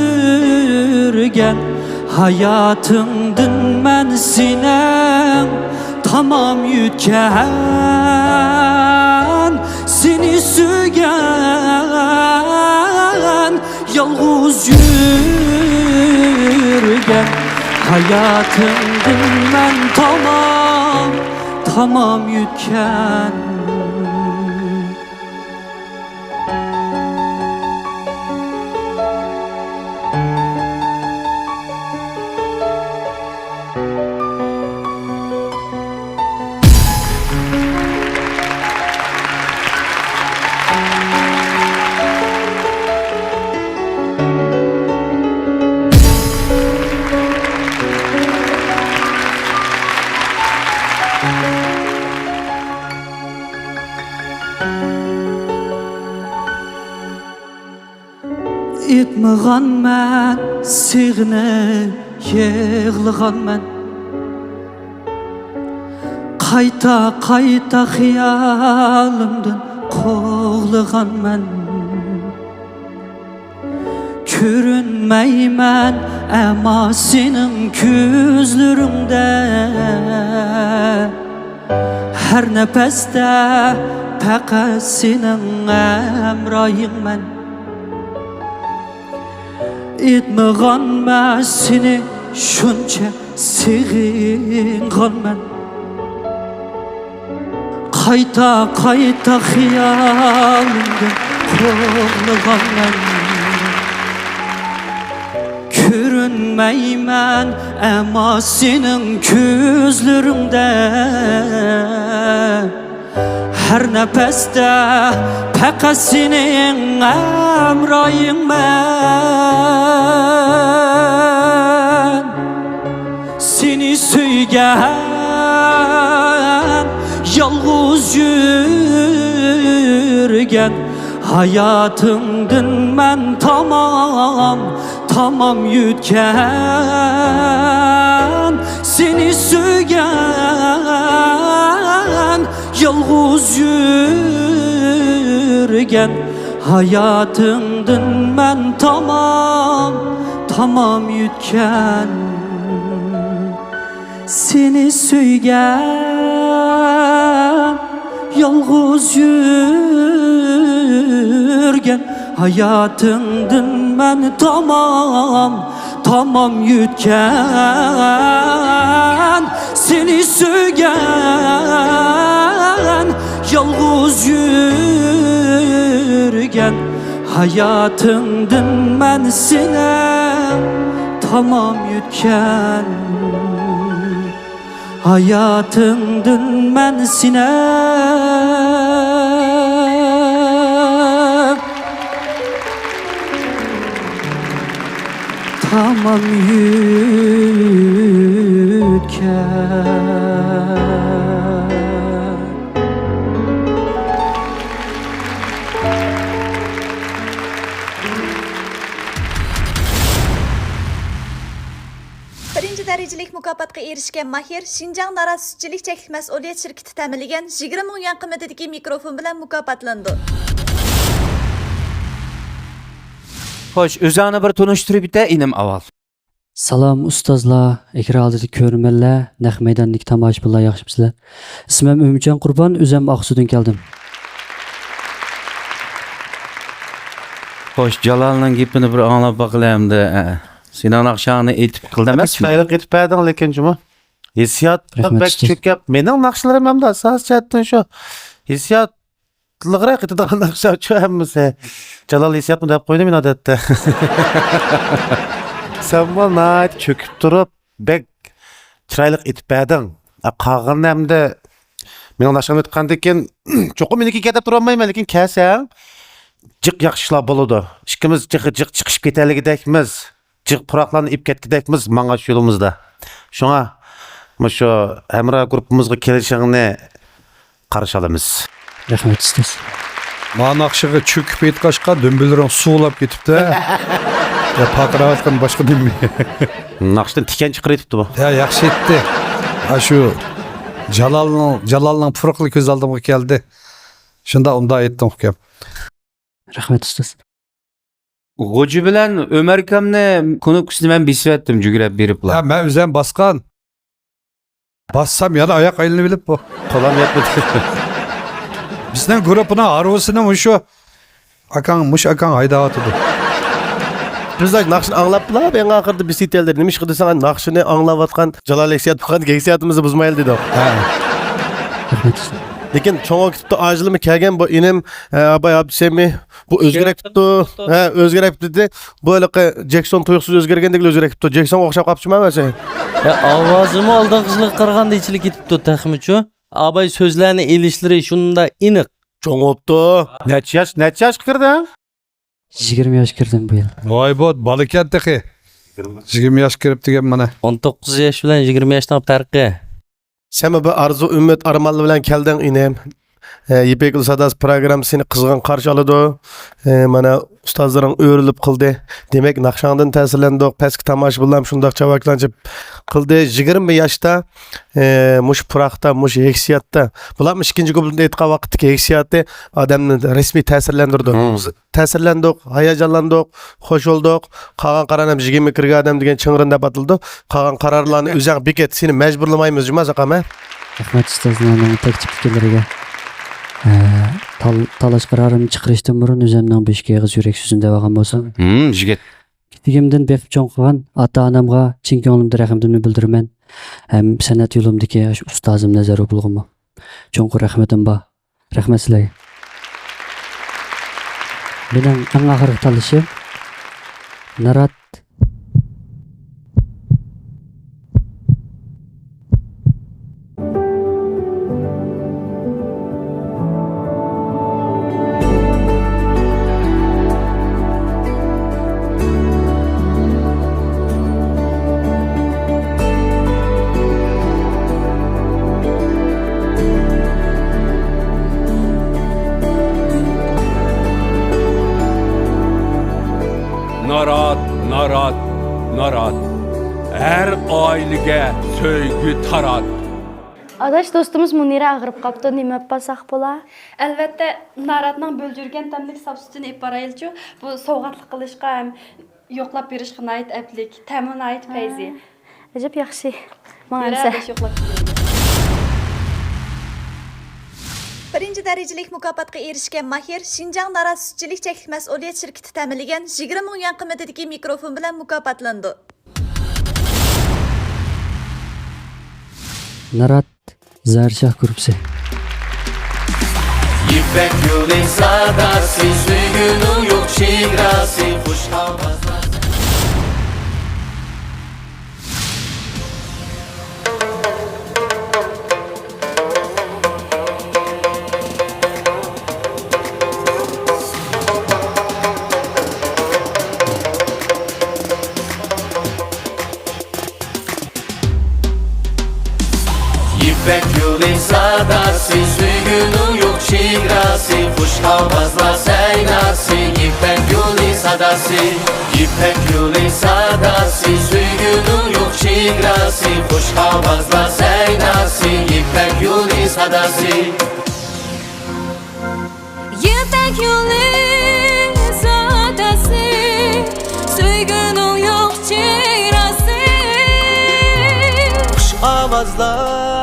ھاياتىڭدىن مەن سېنىڭ تامام يۈتكەن. سېنى سۆيگەن، يالغۇز يۈرگەن، ھاياتىڭدىن مەن تامام، تامام يۈتكەن. ئېيتمىغانمەن، سېغىنىپ يىغلىغانمەن. قايتا، قايتا خىيالىمدىن قوغلىغانمەن. كۆرۈنمەيمەن ئەمما سېنىڭ كۆزلىرىڭدە. ھەر نەپەستە پەقەت سېنىڭ ھەمراھىڭمەن. ئېيتمىغانمەن سېنى شۇنچە سېغىنغانمەن. قايتا، قايتا خىيالىمدىن قوغلىغانمەن. كۆرۈنمەيمەن ئەمما سېنىڭ كۆزلىرىڭدە. ھەر نەپەستە پەقەت سېنىڭ ھەمراھىڭمەن. سېنى سۆيگەن، يالغۇز يۈرگەن، ھاياتىڭدىن مەن تامام، تامام يۈتكەن. سېنى سۆيگەن، يالغۇز يۈرگەن، ھاياتىڭدىن مەن تامام، تامام يۈتكەن. سېنى سۆيگەن، يالغۇز يۈرگەن، ھاياتىڭدىن مەن تامام، تامام يۈتكەن. سېنى سۆيگەن، يالغۇز يۈرگەن، ھاياتىڭدىن مەن سېنى تامام يۈتكەن. ھاياتىڭدىن مەن سېنى تامام يۈتكەن. بىرىنچى دەرىجىلىك مۇكاپاتقا ئېرىشكەن ماھىر شىنجاڭ نارات سۈتچىلىك چەكلىك مەسئۇلىيەت شىركىتى تەمىنلىگەن يىگىرمە مىڭ يۈەن قىممىتىدىكى مىكروفون بىلەن مۇكاپاتلىنىدۇ. خوش، ئۆزۈڭنى بىر تونۇشتۇرۇپ ئۆتە، ئىنىم ئاۋال. سالام ئۇستازلار، ئېكران ئالدىدىكى كۆرۈرمەنلەر، نەق مەيداندىكى تاماشىبىنلار، ياخشىمۇسىلەر؟ ئىسمىم ئۈمىدجان قۇربان، ئۆزۈم ئاقسۇدىن كەلدىم. خوش، جالالنىڭ گېپىنى بىر ئاڭلاپ باقىلى ئەمدى. ئە، سېنىڭ ناخشاڭنى ئېيتىپ قىلدى ئەمەسمۇ؟ چىرايلىق ئېيتىپ بەردىڭ، لېكىن جۇمۇ. ھېسسىيات رەھمەت بەك ئۇستاز. چۆكۈپ، مېنىڭ ناخشىلىرىم ھەمدە ئاساسىي جەھەتتىن شۇ ھېسسىياتلىقراق ئېيتىدىغان ناخشا شۇ ھەممىسى. جالال ھېسسىياتمۇ دەپ قويدى مېنى ئادەتتە. سەنمۇ ناھايىتى چۆكۈپ تۇرۇپ، بەك چىرايلىق ئېيتىپ بەردىڭ. ئە، قالغىنىنى ئەمدى مېنىڭ ناخشامنى ئېيتقاندىن كېيىن، چوقۇم مېنىڭكىگە دەپ تۇرالمايمەن، لېكىن كەلسەڭ جىق ياخشى ئىشلار بولىدۇ. ئىككىمىز جىق، جىق چىقىشىپ كېتەلىگىدەكمىز، جىق پۇراقلارنى ئېلىپ كەتكۈدەكمىز ماڭغاچ يولىمىزدا. شۇڭا مۇشۇ ھەمراھ گۇرۇپپىمىزغا كېلىشىڭنى قارشى ئالىمىز. رەھمەت ئۇستاز. ما ناخشىغا چۆكۈپ ئېيتقاچقا، دۈمبىلىرىڭ سۇۋلاپ كېتىپتۇ. يا پارقىراۋاتقان باشقا نېمە؟ ناخشىدىن تىكەن چىقىرىۋېتىپتۇ بۇ. يا، ياخشى ئېيتتى. ھا، شۇ جالالنىڭ، جالالنىڭ پۇرىقى كۆز ئالدىمغا كەلدى. شۇنداق، ئۇنداق ئېيتتىڭ ئۇكام. رەھمەت ئۇستاز. غوجا بىلەن ئۆمەركامنى كۇنۇپكىسىنى مەن بېسىۋەتتىم، جۈگرەپ بېرىپلا. ھە، مەن ئۆزۈم باسقان. باسسام يەنە ئاياق ئايلىنىۋېلىپ بۇ. قولام يەتمىدى. بىزنىڭ گۇرۇپپىنىڭ ھارۋىسىنى مۇشۇ ئاكاڭ، مۇشۇ ئاكاڭ ھەيدەۋاتىدۇ. بىز ناخشىنى ئاڭلاپلا، ئەڭ ئاخىرىدا بېسىۋېتەلدى. نېمىشقا دېسەڭ، ناخشىنى ئاڭلاۋاتقان جالال ھېسسىيات بولغان ھېسسىياتىمىزنى بۇزمايلى دېدۇق. ھە. لېكىن چوڭ كېتىپتۇ، ئاجىلمۇ كەلگەن بۇ ئىنىم، ئە، ئاباي ئابدۇسەمى، بۇ ئۆزگىرەپ كېتىپتۇ. ھە، ئۆزگىرەپ كېتىپتۇ دېدى. بۇ ھېلىقى جېكسون تۇيۇقسىز ئۆزگەرگەندەكلا ئۆزگىرەپ كېتىپتۇ. جېكسونغا ئوخشاپ قاپتىمەن مەن سېنىڭ. يا، ئاۋازىمۇ ئالدىنقى يىلغا قارىغاندا ئېچىلىپ كېتىپتۇ تېخىمۇچۇ. ئاباي سۆزلەرنى ئېلىشلىرى شۇنداق ئېنىق. چوڭ بوپتۇ. نەچچە ياش، نەچچە ياشقا كىردىڭ؟ يىگىرمە ياشقا كىردىم بۇ يىل. ۋاي بۇ، بالىكەن تېخى. يىگىرمە ياشقا كىرىپ دېگەن مانا. ئون توققۇز ياش بىلەن يىگىرمە ياشنىڭ پەرقى. سەن بىر ئارزۇ، ئۈمىد، ئارمانلار بىلەن كەلدىڭ، ئىنىم. ئە، يىپەك يولى ساداسى پروگراممىسى سېنى قىزغىن قارشى ئالىدۇ. ئە، مانا، ئۇستازلىرىڭ ئۆرۈلۈپ قىلدى. دېمەك، ناخشاڭدىن تەسىرلەندۇق. پەسكى تاماشىبىنلار شۇنداق چاۋاكلانچە قىلدى. يىگىرمە ياشتا، ئە، مۇشۇ پۇراقتا، مۇشۇ ھېسسىياتتا. بۇلارمۇ ئىككىنچى كۇپلېتنى ئېيتقان ۋاقىتتىكى ھېسسىياتى ئادەمنى رەسمىي تەسىرلەندۈرىدۇ. مم. تەسىرلەندۇق، ھاياجانلاندۇق، خوش بولدۇق. قالغان قارارنى ھەم يىگىرمە كىرگەن ئادەم دېگەن چىڭرىن دەپ ئاتىلىدۇ. قالغان قارارلارنى ئۆزۈڭ بېكىت، سېنى مەجبۇرلىمايمىز جۇما زاقام، ھە؟ رەھمەت ئۇستازلارنىڭ تەكلىپ پىكىرلىرىگە. ئە، تال-، تالاش قارارىمنى چىقىرىشتىن بۇرۇن ئۆزۈمنىڭ بىر ئىككى ئېغىز يۈرەك سۆزۈمنى دەۋالغان بولسام. ھىم، يىگىت. كىچىكىمدىن بېقىپ چوڭ قىلغان ئاتا-ئانامغا چىن كۆڭلۈمدىن رەھمىتىمنى بىلدۈرىمەن. ھەم سەنئەت يولۇمدىكى ئاشۇ ئۇستازىم نەزەر ئوبۇلغىمۇ چوڭقۇر رەھمىتىم بار. رەھمەت سىلەرگە. مېنىڭ ئەڭ ئاخىرقى تاللىشىم نارات. نارات، نارات، نارات. ھەر ئائىلىگە سۆيگۈ تارات. ئاداش، دوستىمىز مۇنىرە ئاغرىپ قاپتۇ، نېمە ئەپ بارساق بولا؟ ئەلۋەتتە، ناراتنىڭ بۆلجۈرگەن تەملىك ساپ سۈتىنى ئېلىپ بارايلىچۇ. بۇ سوۋغاتلىق قىلىشقا ھەم يوقلاپ بېرىشقا ناھايىتى ئەپلىك، تەمى ناھايىتى پەيزى. ئەجەب ياخشى. ماڭا بىرەر ئەمسە. بەش يوقلاپ كېلىدۇ. بىرىنچى دەرىجىلىك مۇكاپاتقا ئېرىشكەن ماھىر شىنجاڭ نارات سۈتچىلىك چەكلىك مەسئۇلىيەت شىركىتى تەمىنلىگەن يىگىرمە مىڭ يۈەن قىممىتىدىكى مىكروفون بىلەن مۇكاپاتلىنىدۇ. نارات زەھەرشاھ گۇرۇپپىسى. يىپەك يولى ساداسى، سۆيگۈنىڭ يوق چېگراسى، خۇش ئاۋازلار. يىپەك يولى ساداسى، سۆيگۈنىڭ يوق چېگراسى، خۇش ئاۋازلار سەيناسى، يىپەك يولى ساداسى. يىپەك يولى ساداسى، سۆيگۈنىڭ يوق چېگراسى، خۇش ئاۋازلار سەيناسى، يىپەك يولى ساداسى. يىپەك يولى ساداسى، سۆيگۈنىڭ يوق چېگراسى. ئازلار